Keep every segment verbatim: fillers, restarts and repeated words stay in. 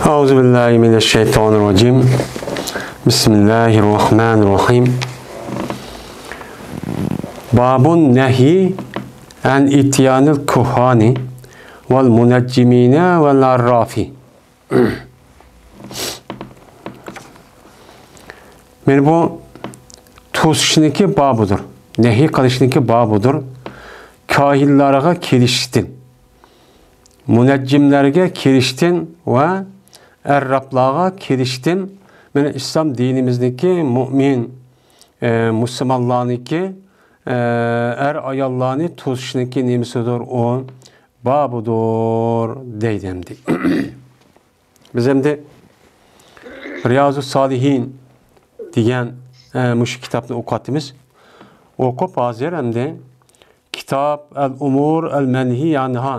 أعوذ بالله من الشيطان الرجيم. بسم الله الرحمن الرحيم. باب النهي عن إتيان الكهان والمنجمين والعرافين. مانا بۇ توسۇشنىڭكى بابىدۇر. نەھى قىلىشنىڭكى بابىدۇر. كاھىنلارغا كېلىشتىن، مۇنەججىملەرگە كېلىشتىن ۋە ئەررابلارغا كېلىشتىن، مانا ئىسلام دىنىمىزنىڭكى مۇئمىن، ئە، مۇسۇلمانلارنىڭكى، ئە، ئەر-ئاياللارنى توسۇشنىڭكى نېمىسىدۇر ئۇ؟ بابىدۇر دەيدۇ ئەمدى. بىز ئەمدى رىيازۇ سالىھىن دېگەن، ئە، مۇشۇ كىتابنى ئوقۇۋاتىمىز. ئوقۇپ ھازىر ئەمدى كىتاب ئەل ئۇمۇر ئەل مەنھى ئەنھا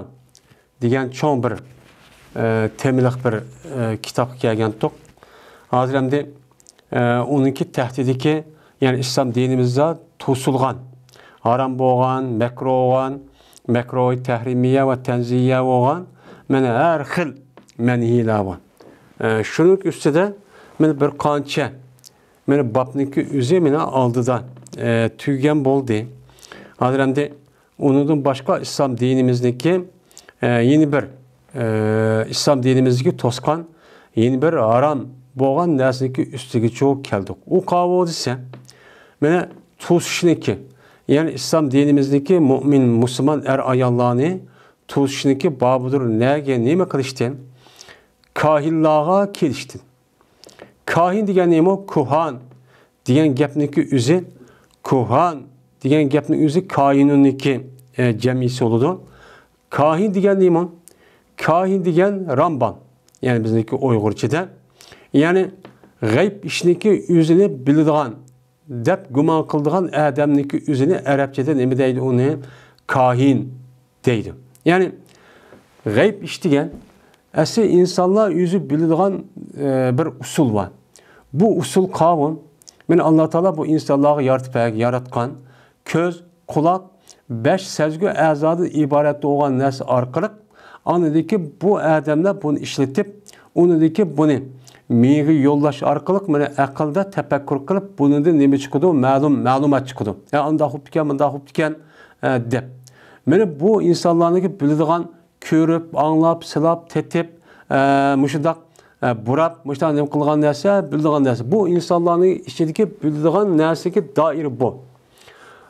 دېگەن چوڭ بىر، ئە، تېمىلىق بىر، ئە، كىتابقا كەلگەنتۇق. ھازىر ئەمدى ئە، ئۇنىڭكى تەھتىدىكى، يەنى ئىسلام دىنىمىزدا توسۇلغان، ھارام بولغان، مەكرۇھ بولغان، مەكرۇھ تەھرىمىيە ۋە تەنزىھىيە بولغان، مانا ھەر خىل مەنھىيلەر بار. ئە، شۇنىڭ ئۈستىدە مانا بىر قانچە، مانا بابنىڭكى ئۆزى مانا ئالدىدا، ئە، تۈگىگەن بولدى. ھازىر ئەمدى ئۇنىڭدىن باشقا ئىسلام دىنىمىزنىڭكى، ئە، يەنە بىر، ئە، ئىسلام دىنىمىزدىكى توسقان يەنە بىر ھارام بولغان نەرسىنىڭكى ئۈستىگىچۇ كەلدۇق. ئۇ قاۋۇ دېسە، مانا توسۇشنىڭكى، يەنى ئىسلام دىنىمىزدىكى مۇئمىن، مۇسۇلمان ئەر-ئاياللارنى توسۇشنىڭكى بابىدۇر. نەگە، نېمە قىلىشتىن؟ كاھىنلارغا كېلىشتىن. كاھىن دېگەن نېمە؟ كۇھان دېگەن گەپنىڭكى ئۆزى، كۇھان دېگەن گەپنىڭ ئۆزى كاھىنۇننىڭكى، ئە، جەمئىيسى بولىدۇ. كاھىن دېگەن نېمە؟ كاھىن دېگەن رامبان. يەنى بىزنىڭكى ئۇيغۇرچىدا. يەنى غەيب ئىشنىڭكى ئۆزىنى بىلىدىغان دەپ گۇمان قىلىدىغان ئادەمنىڭكى ئۆزىنى ئەرەبچىدە نېمە دەيدۇ ئۇنى؟ كاھىن دەيدۇ. يەنى غەيب ئىش دېگەن ئەسلى ئىنسانلار ئۆزى بىلىدىغان، ئە، بىر ئۇسۇل بار. بۇ ئۇسۇل قاۋۇ، مانا ئاللا تائالا بۇ ئىنسانلارغا يارىتىپ، ياراتقان كۆز، قۇلاق، بەش سەزگۈ ئەزادىن ئىبارەت بولغان نەرسە ئارقىلىق ئاندىكى بۇ ئادەملەر بۇنى ئىشلىتىپ، ئۇنىڭدىكى بۇنى مېڭىگە يوللاش ئارقىلىق مانا ئەقىلدە تەپەككۇر قىلىپ، بۇنىڭدىن نېمە چىقىدۇ؟ مەلۇم مەلۇمات چىقىدۇ. يا ئانداق بوپتىكەن، مۇنداق بوپتىكەن، ئە، دەپ. مانا بۇ ئىنسانلارنىڭكى بىلىدىغان، كۆرۈپ، ئاڭلاپ، سىلاپ، تېتىپ، ئە، مۇشۇنداق، ئە، بۇراپ، مۇشۇنداق نېمە قىلغان نەرسە، بىلىدىغان نەرسە. بۇ ئىنسانلارنىڭ ئىچىدىكى بىلىدىغان نەرسىدىكى دائىرە بۇ.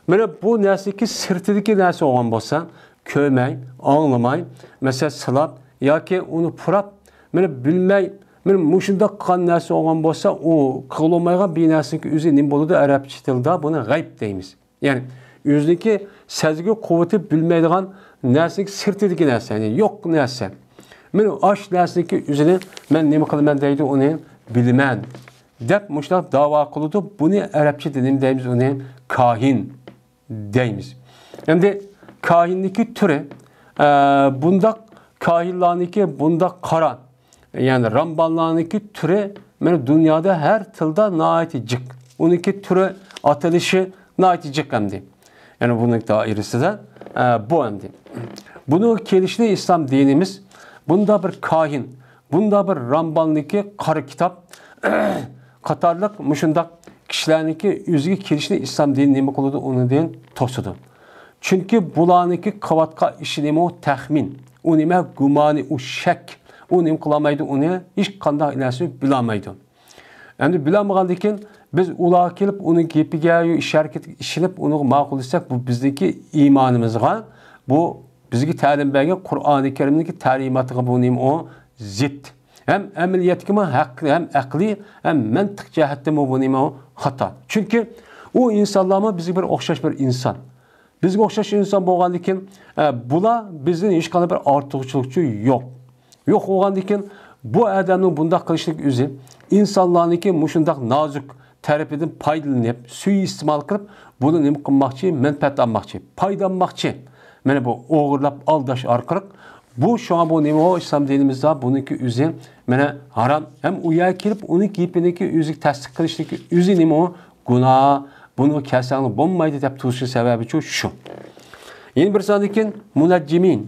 مانا بۇ نەرسىدىكى سىرتىدىكى نەرسە بولغان بولسا، كۆرمەي، ئاڭلىماي، مەسىلەن، سىلاپ ياكى ئۇنى پۇراپ، مانا بىلمەي، مانا مۇشۇنداق قىلغان نەرسە بولغان بولسا، ئۇ قىلالمايدىغان بىر نەرسىنىڭكى ئۆزى نېمە بولىدۇ؟ ئەرەبچە تىلدا بۇنى غەيب دەيمىز. يەنى ئۆزىنىڭكى سەزگۈ قۇۋۋىتى بىلمەيدىغان نەرسىنىڭكى سىرتىدىكى نەرسە، يەنى يوق نەرسە. مانا ئاش نەرسىنىڭكى ئۆزىنى مەن نېمە قىلىمەن دەيدۇ، ئۇنى بىلىمەن دەپ مۇشۇنداق داۋا قىلىدۇ. بۇنى ئەرەبچىدە نېمە دەيمىز؟ ئۇنى كاھىن دەيمىز. ئەمدى كاھىننىڭكى تۈرى، ئە، بۇنداق كاھىنلارنىڭكى بۇنداق قارا، يەنى رامبانلارنىڭكى تۈرى مانا دۇنيادا ھەر تىلدا ناھايىتى جىق. ئۇنىڭكى تۈرى، ئاتىلىشى ناھايىتى جىق ئەمدى. يەنى بۇنىڭ دائىرىسىدە، ئە، بۇ ئەمدى. بۇنىڭ كېلىشىنى ئىسلام دىنىمىز بۇنداق بىر كاھىن، بۇنداق بىر رامباننىڭكى قارا كىتاب قاتارلىق مۇشۇنداق كىشىلەرنىڭكى ئۆزىگە كېلىشىنى ئىسلام دىنى نېمە قىلىدۇ؟ ئۇنىڭدىن توسىدۇ. چۈنكى بۇلارنىڭكى قىلىۋاتقان ئىشى نېمە؟ ئۇ تەخمىن. ئۇ نېمە؟ گۇمانى، ئۇ شەك. ئۇ نېمە قىلالمايدۇ؟ ئۇنى ھېچقانداق نەرسە بىلالمايدۇ. ئەمدى بىلالمىغاندىن كېيىن بىز ئۇلارغا كېلىپ، ئۇنىڭ گېپىگە، ئىش ھەرىكىتىگە ئىشىنىپ، ئۇنىڭغا ماقۇل دېسەك، بۇ بىزنىڭكى ئىمانىمىزغا، بۇ بىزگە تەلىم بەرگەن قۇرئانى كەرىمنىڭكى تەلىماتىغا بۇ نېمە ئۇ؟ زىت. ھەم ئەمەلىيەتكىمۇ ھەق، ھەم ئەقلىي، ھەم مەنتىق جەھەتتىمۇ بۇ نېمە ئۇ؟ خاتا. چۈنكى ئۇ ئىنسانلارمۇ بىزگە بىر ئوخشاش بىر ئىنسان. بىزگە ئوخشاش ئىنسان بولغاندىن كېيىن، ئە، بۇلار بىزدىن ھېچقانداق بىر ئارتۇقچىلىقچۇ يوق. يوق بولغاندىن كېيىن، بۇ ئادەمنىڭ بۇنداق قىلىشلىق ئۆزى ئىنسانلارنىڭكى مۇشۇنداق نازۇك تەرىپىدىن پايدىلىنىپ، سۇيىئىستېمال قىلىپ، بۇنى نېمە قىلماقچى؟ مەنپەئەت ئالماقچى، پايدا ئالماقچى. مانا بۇ ئوغرىلاپ ئالداش ئارقىلىق بۇ، شۇڭا بۇ نېمە ئۇ؟ ئىسلام دىنىمىزدا بۇنىڭكى ئۆزى مانا ھارام. ھەم ئۇ يەرگە كېلىپ ئۇنىڭ گېپىنىڭكى ئۆزىگە تەستىق قىلىشنىڭكى ئۆزى نېمە ئۇ؟ گۇناھ. بۇنىڭغا كەلسەڭلار بولمايدۇ دەپ تۇرۇشنىڭ سەۋەبىچۇ شۇ. يەنە بىر ساندىن كېيىن مۇنەججىمىن.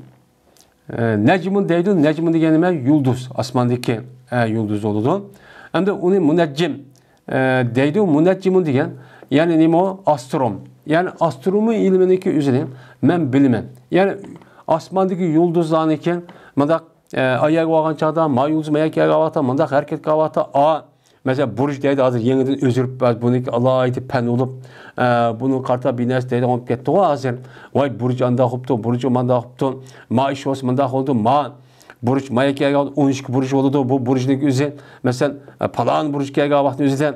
ئە، نەجمۇن دەيدۇ. نەجمۇن دېگەن نېمە؟ يۇلدۇز. ئاسماندىكى، ئە، يۇلدۇز بولىدۇ. ئەمدى ئۇنى مۇنەججىم، ئە، دەيدۇ. مۇنەججىمۇن دېگەن، يەنى نېمە ئۇ؟ ئاسترونوم. يەنى ئاسترونومىيە ئىلمىنىڭكى ئۆزىنى مەن بىلىمەن. يەنى ئاسماندىكى يۇلدۇزلارنىڭكى مۇنداق، ئە، ئاياغ بارغان چاغدا، ما يۇلدۇز ماياك يەرگە بارغان، مۇنداق ھەرىكەت قىلىۋاتىدۇ. ئا، مەسىلەن، بۇرج دەيدۇ، ھازىر يېڭىدىن ئۆزگىرىپ، بۇنىڭكى ئالاھىدە پەن بولۇپ، ئە، بۇنىڭغا قارىتا بىر نەرسە دەيدىغان بولۇپ كەتتىغۇ ھازىر. ۋاي، بۇرج ئانداق بوپتۇ، بۇرج مانداق بوپتۇ، ما ئىش بولسا مانداق بولدى، ما بۇرج، ما يەرگە كەلگەن ئون ئىككى بۇرج بولىدۇ. بۇ بۇرجنىڭ ئۆزى، مەسىلەن، ئە، پالان بۇرج كەلگەن ۋاقىتنىڭ ئۆزىدە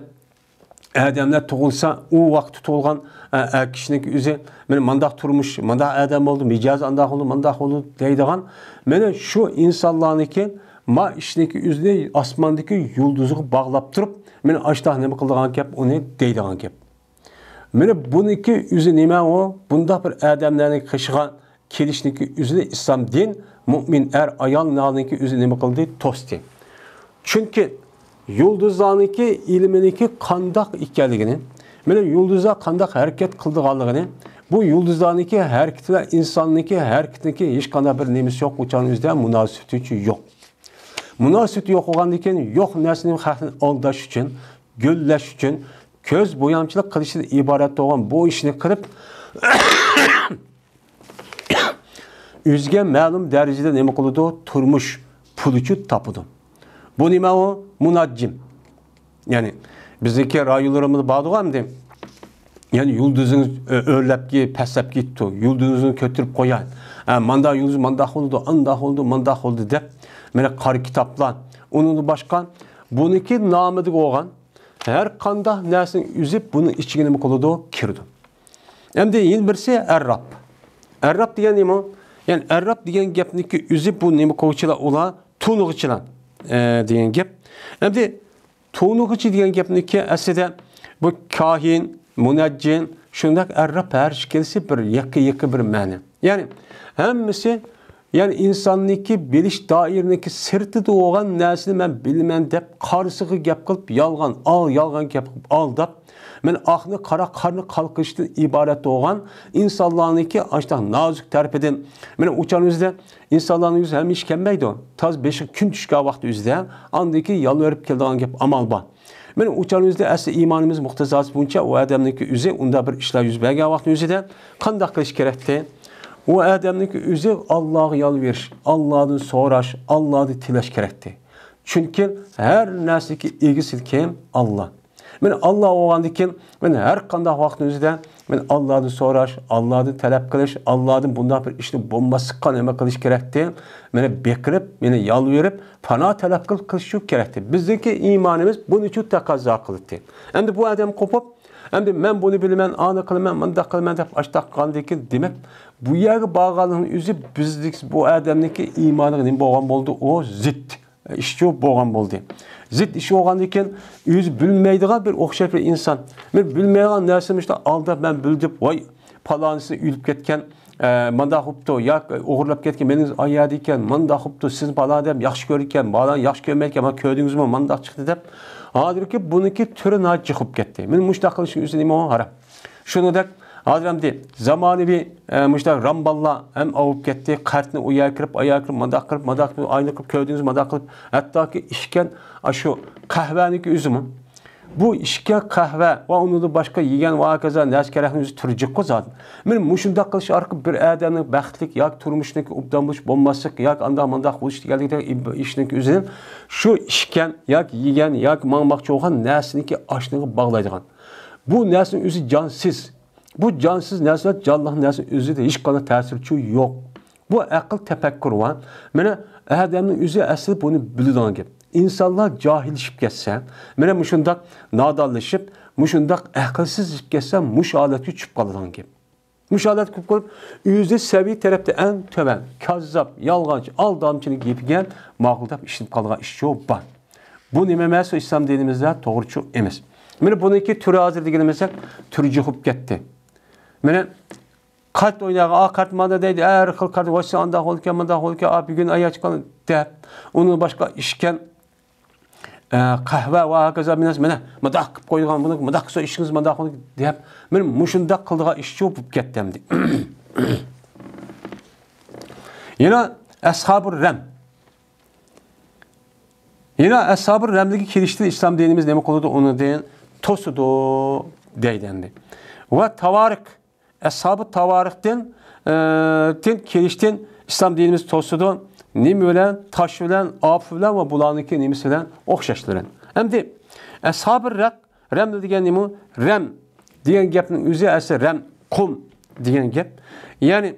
ئادەملەر تۇغۇلسا، ئۇ ۋاقىتتا تۇغۇلغان، ئە، ئەر كىشىنىڭكى ئۆزى، مانا مانداق تۇرمۇش، مانداق ئادەم بولدى، مىجەزى ئانداق بولدى، مانداق بولدى دەيدىغان، مانا شۇ ئىنسانلارنىڭكى ما ئىشنىڭكى ئۆزىنى ئاسماندىكى يۇلدۇزىغا باغلاپ تۇرۇپ، مانا ئاشتاق نېمە قىلىدىغان گەپ، ئۇنى دەيدىغان گەپ. مانا بۇنىڭكى ئۆزى نېمە ئۇ؟ بۇنداق بىر ئادەملەرنىڭ قېشىغا كېلىشنىڭكى ئۆزىنى ئىسلام دىن، مۇئمىن ئەر ئايالنىڭكى ئۆزى نېمە قىلدى؟ توستى. چۈنكى يۇلدۇزلارنىڭكى ئىلمىنىڭكى قانداق ئىكەنلىكىنى، مانا يۇلدۇزلار قانداق ھەرىكەت قىلىدىغانلىقىنى، بۇ يۇلدۇزلارنىڭكى ھەرىكىتى بىلەن ئىنساننىڭكى ھەرىكىتىنىڭكى ھېچقانداق بىر نېمىسى يوق، ئۇ چاغنىڭ ئۆزىدە مۇناسىۋىتى يوق. مۇناسىۋىتى يوق بولغاندىن كېيىن يوق نەرسىنى خەقنى ئالداش ئۈچۈن، گۈللەش ئۈچۈن، كۆز بويامچىلىق قىلىشتىن ئىبارەت بولغان بۇ ئىشنى قىلىپ، ئۆزىگە مەلۇم دەرىجىدە نېمە قىلىدۇ؟ تۇرمۇش پۇلىچۇ تاپىدۇ. بۇ نېمە ئۇ؟ مۇنەججىم. يەنى بىزنىڭكى رايونلىرىمىزدا باردىغۇ ئەمدى. يەنى يۇلدۇزىڭىز ئۆ-، ئۆرلەپ كېتىپ، پەسلەپ كېتىپتۇ. يۇلدۇزىڭىزنى كۆتۈرۈپ قوياي. ھە، ماندا يۇلدۇز مانداق بولىدۇ، ئانداق بولىدۇ، مانداق بولدى دەپ، مانا قارا كىتابلار. ئۇنىڭدىن باشقا، بۇنىڭكى نامىدا بولغان ھەر قانداق نەرسىنىڭ ئۆزى بۇنىڭ ئىچىگە نېمە قىلىدۇ؟ كىرىدۇ. ئەمدى يەنە بىرسى ئەرراب. ئەرراب دېگەن نېمە؟ يەنى ئەرراب دېگەن گەپنىڭكى ئۆزى بۇ نېمە قىلغۇچىلار ئۇلار؟ تونۇغۇچىلار، ئە، دېگەن گەپ. ئەمدى تونۇغۇچى دېگەن گەپنىڭكى ئەسلىدە بۇ كاھىن، مۇنەججىم، شۇنداق ئەرراب ھەر ئىككىلىسى بىر يېقىن-يېقىن بىر مەنە. يەنى ھەممىسى، يەنى ئىنساننىڭكى بىلىش دائىرىنىڭكى سىرتىدا بولغان نەرسىنى مەن بىلىمەن دەپ قارىسىغا گەپ قىلىپ، يالغان ئال، يالغان گەپ قىلىپ ئالداپ، مانا ئاقنى قارا، قارنى قالقىشتىن ئىبارەت بولغان ئىنسانلارنىڭكى ئاشۇنداق نازۇك تەرىپىدىن، مانا ئۇ چاغنىڭ ئۆزىدە ئىنسانلارنىڭ يۈزى ھەمىشە كەلمەيدۇ. تاز بېشىغا كۈن چۈشكەن ۋاقىت ئۆزىدە ئاندىن كېيىن يالۋېرىپ كېلىدىغان گەپ ئامال بار. مانا ئۇ چاغنىڭ ئۆزىدە ئەسلى ئىمانىمىز مۇقتەزاسى بويىچە ئۇ ئادەمنىڭكى ئۆزى ئۇنداق بىر ئىشلار يۈز بەرگەن ۋاقىتنىڭ ئۆزىدە قانداق قىلىش كېرەكتى؟ ئۇ ئادەمنىڭكى ئۆزى ئاللاغا يالۋېرىش، ئاللادىن سوراش، ئاللادىن تىلەش كېرەكتى. چۈنكى ھەر نەرسىنىڭكى ئىگىسى كىم؟ ئاللا. مانا ئاللا بولغاندىن كېيىن، مانا ھەر قانداق ۋاقىتنىڭ ئۆزىدە مانا ئاللادىن سوراش، ئاللادىن تەلەپ قىلىش، ئاللادىن بۇنداق بىر ئىشنى بولماسلىققا نېمە قىلىش كېرەكتى؟ مانا بېقىنىپ، مانا يالۋېرىپ، پانا تەلەپ قىلىپ قىلىش شۇ كېرەكتى. بىزنىڭكى ئىمانىمىز بۇنى شۇ تەقەززا قىلاتتى. ئەمدى بۇ ئادەم قوپۇپ، ئەمدى مەن بۇنى بىلىمەن، ئانى قىلىمەن، مۇنداق قىلىمەن دەپ ئاشتاق قىلغاندىن كېيىن، دېمەك، بۇ يەرگە بارغانلىقنىڭ ئۆزى بىزدىكى بۇ ئادەمنىڭكى ئىمانىغا نېمە بولغان بولدى؟ ئۇ زىت ئىش بولغان بولدى. زىت ئىش بولغاندىن كېيىن ئۆزى بىلمەيدىغان بىر ئوخشاش بىر ئىنسان. مەن بىلمەيدىغان نەرسىنى مۇشۇنداق ئالداپ مەن بىلدىم، ۋاي، پالانىسى ئۆلۈپ كەتكەن، ئە، مانداق بوپتۇ، ياكى ئوغرىلاپ كەتكەن، مېنىڭ ئايادى ئىكەن، مانداق بوپتۇ، سىز پالان ئادەم ياخشى كۆرىدىكەن، پالان ياخشى كۆرمەيدىكەن، مانا كۆردىڭىزمۇ، مانداق چىقتى دەپ. ھازىركى بۇنىڭكى تۈرى ناھايىتى جىق بولۇپ كەتتى. مانا مۇشۇنداق قىلىشنىڭ ئۆزى نېمە ھارام. شۇنىڭدەك ھازىر ئەمدى زامانىۋى، ئە، مۇشۇنداق رامباللار ھەم ئاۋۇپ كەتتى. قەرتنى ئۇ يەرگە كىرىپ، ئاياغ كىرىپ، مانداق قىلىپ، مانداق قىلىپ، ئاينى قىلىپ، كۆردىڭىزمۇ، مانداق قىلىپ. ھەتتاكى ئىچكەن ئاشۇ قەھۋەنىڭكى ئۆزىمۇ. بۇ ئىچكەن قەھۋە ۋە ئۇنىڭدىن باشقا يېگەن ۋە ھاكازا نەرسە كېرەكنىڭ ئۆزى تۈرى جىققۇ زادى. مانا مۇشۇنداق قىلىش ئارقىلىق بىر ئادەمنىڭ بەختلىك ياكى تۇرمۇشىنىڭكى ئوبدان بولۇش بولماسلىق ياكى ئانداق مانداق بولۇش دېگەنلىكتەك ئىشنىڭكى ئۆزىنى شۇ ئىچكەن ياكى يېگەن ياكى ماڭماقچى بولغان نەرسىنىڭكى ئاشنىغا باغلايدىغان. بۇ نەرسىنىڭ ئۆزى جانسىز. بۇ جانسىز نەرسىلەر جانلىق نەرسىنىڭ ئۆزىدە ھېچقانداق تەسىرچۇ يوق. بۇ ئەقىل تەپەككۇر ۋە مانا ئادەمنىڭ ئۆزى ئەسلى بۇنى بىلىدىغان گەپ. ئىنسانلار جاھىللىشىپ كەتسە، مانا مۇشۇنداق نادانلىشىپ، مۇشۇنداق ئەقىلسىزلىشىپ كەتسە، مۇشۇ ھالەتكە چۈشۈپ قالىدىغان گەپ. مۇشۇ ھالەتكە كۆپ قىلىپ، ئۆزى سەۋىيە تەرەپتە ئەڭ تۆۋەن، كاززاپ، يالغانچى، ئالدامچىنىڭ گېپىگە ماقۇل دەپ ئىشىنىپ قالغان ئىشچۇ بار. بۇ نېمە ئەمەس، ئىسلام دىنىمىزدا توغرىچۇ ئەمەس. مانا بۇنىڭكى تۈرى ھازىر دېگىنىمىزدەك تۈرى جىق بولۇپ كەتتى. مانا قارت ئوينايدىغان، ئا، قارت مانا دەيدۇ، ھەر خىل قارت، ۋاي، سەن ئانداق بولىدىكەن، مانداق بولىدىكەن، ئا، بۈگۈن ئاياچقان دەپ، ئۇنىڭ باشقا ئىچكەن ئە، قەھۋە ۋە ھاكازا بىر نەرسە، مانا مۇنداق قىلىپ قويغان، بۇنى مۇنداق قىلسا ئىشىڭىز مۇنداق بولىدۇ دەپ، مانا مۇشۇنداق قىلىدىغان ئىشچۇ بولۇپ كەتتى ئەمدى. يەنە ئەسھابۇر رەم. يەنە ئەسھابۇر رەملىككە كېلىشتىن ئىسلام دىنىمىز نېمە قىلىدۇ؟ ئۇنى دىن توسىدۇ دەيدۇ ئەمدى. ۋە تاۋارىق، ئەسھابۇ تاۋارىقتىن، ئە، تىن كېلىشتىن ئىسلام دىنىمىز توسىدۇ. نېمە بىلەن؟ تاش بىلەن، ئاپە بىلەن ۋە بۇلارنىڭكى نېمىسى بىلەن؟ ئوخشاشلىرى. ئەمدى ئەسھابۇر رەق، رەمل دېگەن نېمە؟ رەم دېگەن گەپنىڭ ئۆزى ئەسلى رەم، قۇم دېگەن گەپ. يەنى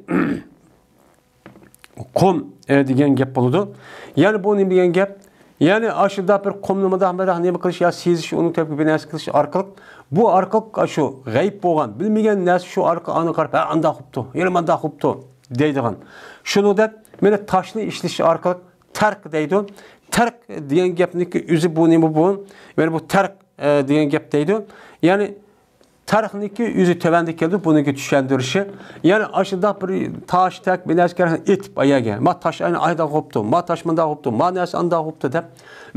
قۇم، ئە، دېگەن گەپ بولىدۇ. يەنى بۇ نېمە دېگەن گەپ؟ يەنى ئاشۇنداق بىر قۇمنى مۇنداق، مۇنداق نېمە قىلىش يا سېزىش، ئۇنىڭ تەرىپىگە بىر نەرسە قىلىش ئارقىلىق، بۇ ئارقىلىق ئاشۇ غەيىب بولغان، بىلمىگەن نەرسە شۇ ئارقىلىق ئاڭا قاراپ، ھە، ئانداق قىپتۇ، يەنە مانداق قىپتۇ دەيدىغان. شۇنىڭدەك مانا تاشنى ئىشلىتىش ئارقىلىق تەرق دەيدۇ. تەرق دېگەن گەپنىڭكى ئۆزى بۇ نېمە بۇ؟ يەنى بۇ تەرق، ئە، دېگەن گەپ دەيدۇ. يەنى تەرقنىڭكى ئۆزى تۆۋەندە كەلدى، بۇنىڭكى چۈشەندۈرۈشى. يەنى ئاشۇنداق بىر تاش تەك بىر نەرسە ئېتىپ ئاياگە. ما تاش ئاينا ئايدا قوپتۇ، ما تاش مۇندا قوپتۇ، ما نەرسە ئاندا قوپتۇ دەپ.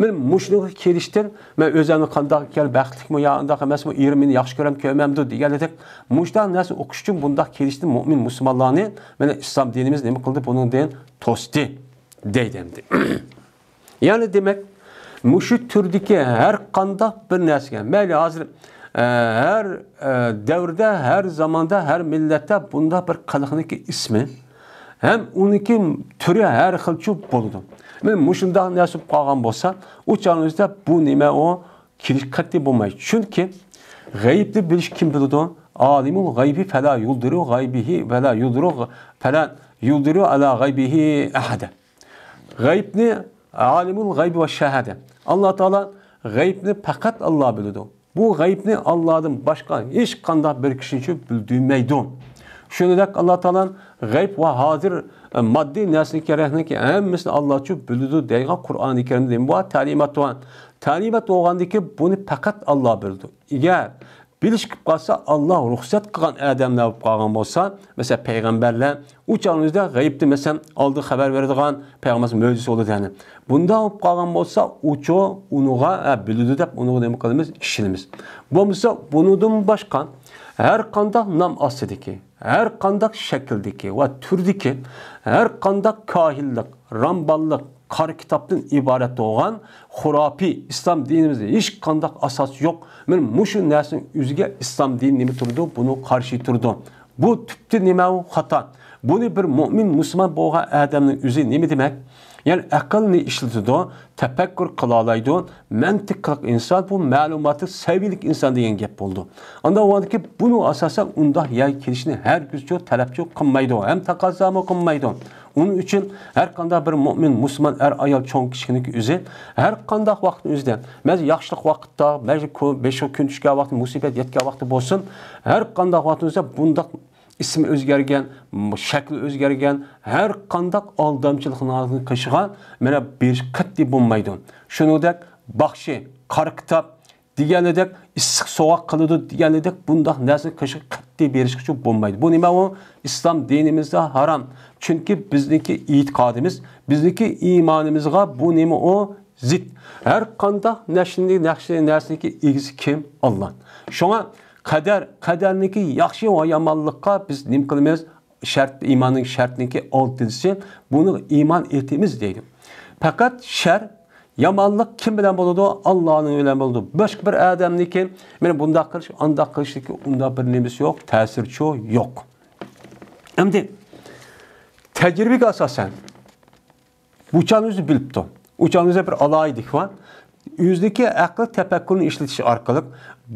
مەن مۇشۇنىڭغا كېلىشتىن، مەن ئۆزۈمنى قانداق ئىكەن، بەختلىكمۇ يا ئانداق ئەمەسمۇ، ئېرىم مېنى ياخشى كۆرەم كۆرمەمدۇ دېگەنلىدەك، مۇشۇنداق نەرسە ئوقۇش ئۈچۈن بۇنداق كېلىشتىن مۆمىن مۇسۇلمانلارنى، مانا ئىسلام دىنىمىز نېمە قىلدى؟ بۇنىڭدىن توستى دەيدۇ ئەمدى. يەنى دېمەك، مۇشۇ تۈردىكى ھەر قانداق بىر نەرسىگە، مەيلى ھازىر، ئە، ھەر، ئە، دەۋردە، ھەر زاماندا، ھەر مىللەتتە بۇنداق بىر قىلىقنىڭكى ئىسمى ھەم ئۇنىڭكى تۈرى ھەر خىلچۇ بولىدۇ. مانا مۇشۇنداق نەرسە بولۇپ قالغان بولسا، ئۇ چاغنىڭ ئۆزىدە بۇ نېمە ئۇ كېلىش قەتئىي بولمايدۇ. چۈنكى غەيىبنى بىلىش كىم بىلىدۇ؟ ئالىمۇل غەيبى فەلا يۇزھىرۇ غەيبىھى، فەلا يۇزھىرۇ، فەلا يۇزھىرۇ ئەلا غەيبىھى ئەھەدە. غەيىبنى، ئالىمۇل غەيبى ۋە شەھادە. ئاللا تائالا غەيىبنى پەقەت ئاللا بىلىدۇ. بۇ غەيىبنى ئاللادىن باشقا ھېچقانداق بىر كىشىچۇ بىلدۈرمەيدۇ. شۇنىڭدەك ئاللا تائالا غەيىب ۋە ھازىر، ئە، ماددىي نەرسىنى كېرەكنىكى ھەممىسىنى ئاللاچۇ بىلىدۇ دەيدىغان قۇرئانى كەرىمدە نېمە بار؟ تەلىمات بار. تەلىمات بولغاندىكى بۇنى پەقەت ئاللا بىلىدۇ. ئەگەر بىلىش كېلىپ قالسا، ئاللا رۇخسەت قىلغان ئادەملەر بولۇپ قالغان بولسا، مەسىلەن، پەيغەمبەرلەر، ئۇ چاغنىڭ ئۆزىدە غەيىبتىن، مەسىلەن، ئالدىن خەۋەر بېرىدىغان پەيغەمبەر مۆجىزە بولىدۇ، يەنى. بۇنداق بولۇپ قالغان بولسا، ئۇچۇ ئۇنىڭغا، ھە، بىلىدۇ دەپ ئۇنىڭغا نېمە قىلىمىز؟ ئىشىنىمىز. بولمىسا، بۇنىڭدىن باشقا ھەر قانداق نام ئاستىدىكى، ھەر قانداق شەكىلدىكى ۋە تۈردىكى، ھەر قانداق كاھىنلىق، رامباللىق، قارا كىتابتىن ئىبارەت بولغان خۇراپىي، ئىسلام دىنىمىزدا ھېچقانداق ئاساس يوق. مانا مۇشۇ نەرسىنىڭ ئۆزىگە ئىسلام دىنى نېمە تۇرىدۇ؟ بۇنىڭ قارشى تۇرىدۇ. بۇ تۈپتە نېمە ئۇ؟ خاتا. بۇنى بىر مۆمىن مۇسۇلمان بولغان ئادەمنىڭ ئۆزى نېمە دېمەك؟ يەنى ئەقىلنى ئىشلىتىدۇ، تەپەككۇر قىلالايدۇ، مەنتىقلىق ئىنسان، بۇ مەلۇماتلىق سەۋىيىلىك ئىنسان دېگەن گەپ بولىدۇ. ئاندىن ئۇنىڭدىكى بۇنىڭ ئاساسەن ئۇنداق يەرگە كېلىشنى ھەرگىزچۇ تەلەپچۇ قىلمايدۇ ھەم تەقەززامۇ قىلمايدۇ. ئۇنىڭ ئۈچۈن ھەر قانداق بىر مۆمىن، مۇسۇلمان ئەر، ئايال، چوڭ، كىچىكنىڭكى ئۆزى ھەر قانداق ۋاقىتنىڭ ئۆزىدە، مەيلى ياخشىلىق ۋاقىتتا، مەيلى كۆ-، بەش كۈن چۈشكەن ۋاقتى، مۇسىبەت يەتكەن ۋاقتى بولسۇن، ھەر قانداق ۋاقىتنىڭ ئۆزىدە بۇنداق ئىسمى ئۆزگەرگەن، شەكلى ئۆزگەرگەن ھەر قانداق ئالدامچىلىقنىڭ قېشىغا مانا بېرىش قەتئىي بولمايدۇ. شۇنىڭدەك باخشى، قارا كىتاب، دېگەنىدەك ئىسسىق سوغا قىلىدۇ دېگەنىدەك بۇنداق نەرسىنى قېشىغا قەتئىي بېرىشقىچۇ بولمايدۇ. بۇ نېمە ئۇ؟ ئىسلام دىنىمىزدا ھارام. چۈنكى بىزنىڭكى ئېتىقادىمىز، بىزنىڭكى ئىمانىمىزغا بۇ نېمە ئۇ؟ زىت. ھەر قانداق نەرسىنى، نەرسە-، نەرسىنىڭكى ئىگىسى كىم؟ ئاللا. شۇڭا قەدەر، قەدەرنىڭكى ياخشى ۋە يامانلىققا بىز نېمە قىلىمىز؟ شەرت، ئىماننىڭ شەرتىنىڭكى ئالتىنچىسى، بۇنى ئىمان ئېيتىمىز دەيدۇ. پەقەت شەر، يامانلىق كىم بىلەن بولىدۇ؟ ئاللانىڭ بىلەن بولىدۇ. باشقا بىر ئادەمنىڭكى، مانا بۇنداق قىلىش، ئانداق قىلىشتىكى ئۇنداق بىر نېمىسى يوق، تەسىرچۇ يوق. ئەمدى تەجرىبىگە ئاساسەن، بۇ چاغنى ئۆزى بىلىپتۇ. ئۇ چاغنىڭ ئۆزىدە بىر ئالاھىدىلىك بار. ئۆزىدىكى ئەقىل تەپەككۇرنى ئىشلىتىش ئارقىلىق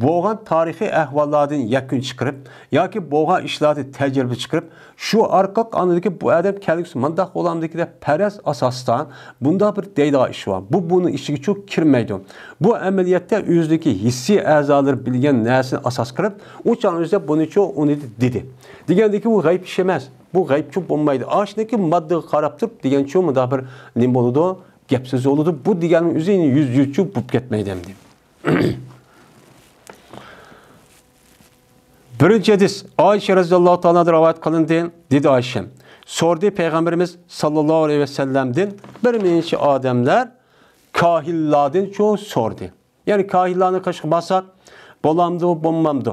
بولغان تارىخىي ئەھۋاللاردىن يەكۈن چىقىرىپ ياكى بولغان ئىشلاردىن تەجرىبە چىقىرىپ، شۇ ئارقىلىق ئاندىكى بۇ ئادەم كەلگۈسى مۇنداق بولامدىكى دەپ پەرەز ئاساستا بۇنداق بىر دەيدىغان ئىش بار. بۇ بۇنىڭ ئىچىگىچۇ كىرمەيدۇ. بۇ ئەمەلىيەتتە ئۆزىدىكى ھېسسىي ئەزالىرى بىلگەن نەرسىنى ئاساس قىلىپ، ئۇ چاغنىڭ ئۆزىدە بۇنىچۇ ئۇنى دېدى. دېگەندىكى بۇ غەيىب ئىش ئەمەس. بۇ غەيىبچۇ بولمايدۇ. ئاشۇنىڭكى ماددىغا قاراپ تۇرۇپ دېگەنچۇ مۇنداق بىر نېمە بولىدۇ؟ گەپ سۆز بولىدۇ. بۇ دېگەننىڭ ئۆزى يەنە يۈز يۈزچۇ بولۇپ كەتمەيدۇ ئەمدى. بىرىنچى ھەدىس، ئائىشە رەزىياللاھۇ تائالا ئانھادىن رىۋايەت قىلىندى، دېدى ئائىشە. سورىدى پەيغەمبىرىمىز ساللاللاھۇ ئەلەيھى ۋەسەللەمدىن بىر نەچچە ئادەملەر كاھىنلاردىنچۇ سورىدى. يەنى كاھىنلارنىڭ قېشىغا بارساق، بولامدۇ، بولمامدۇ؟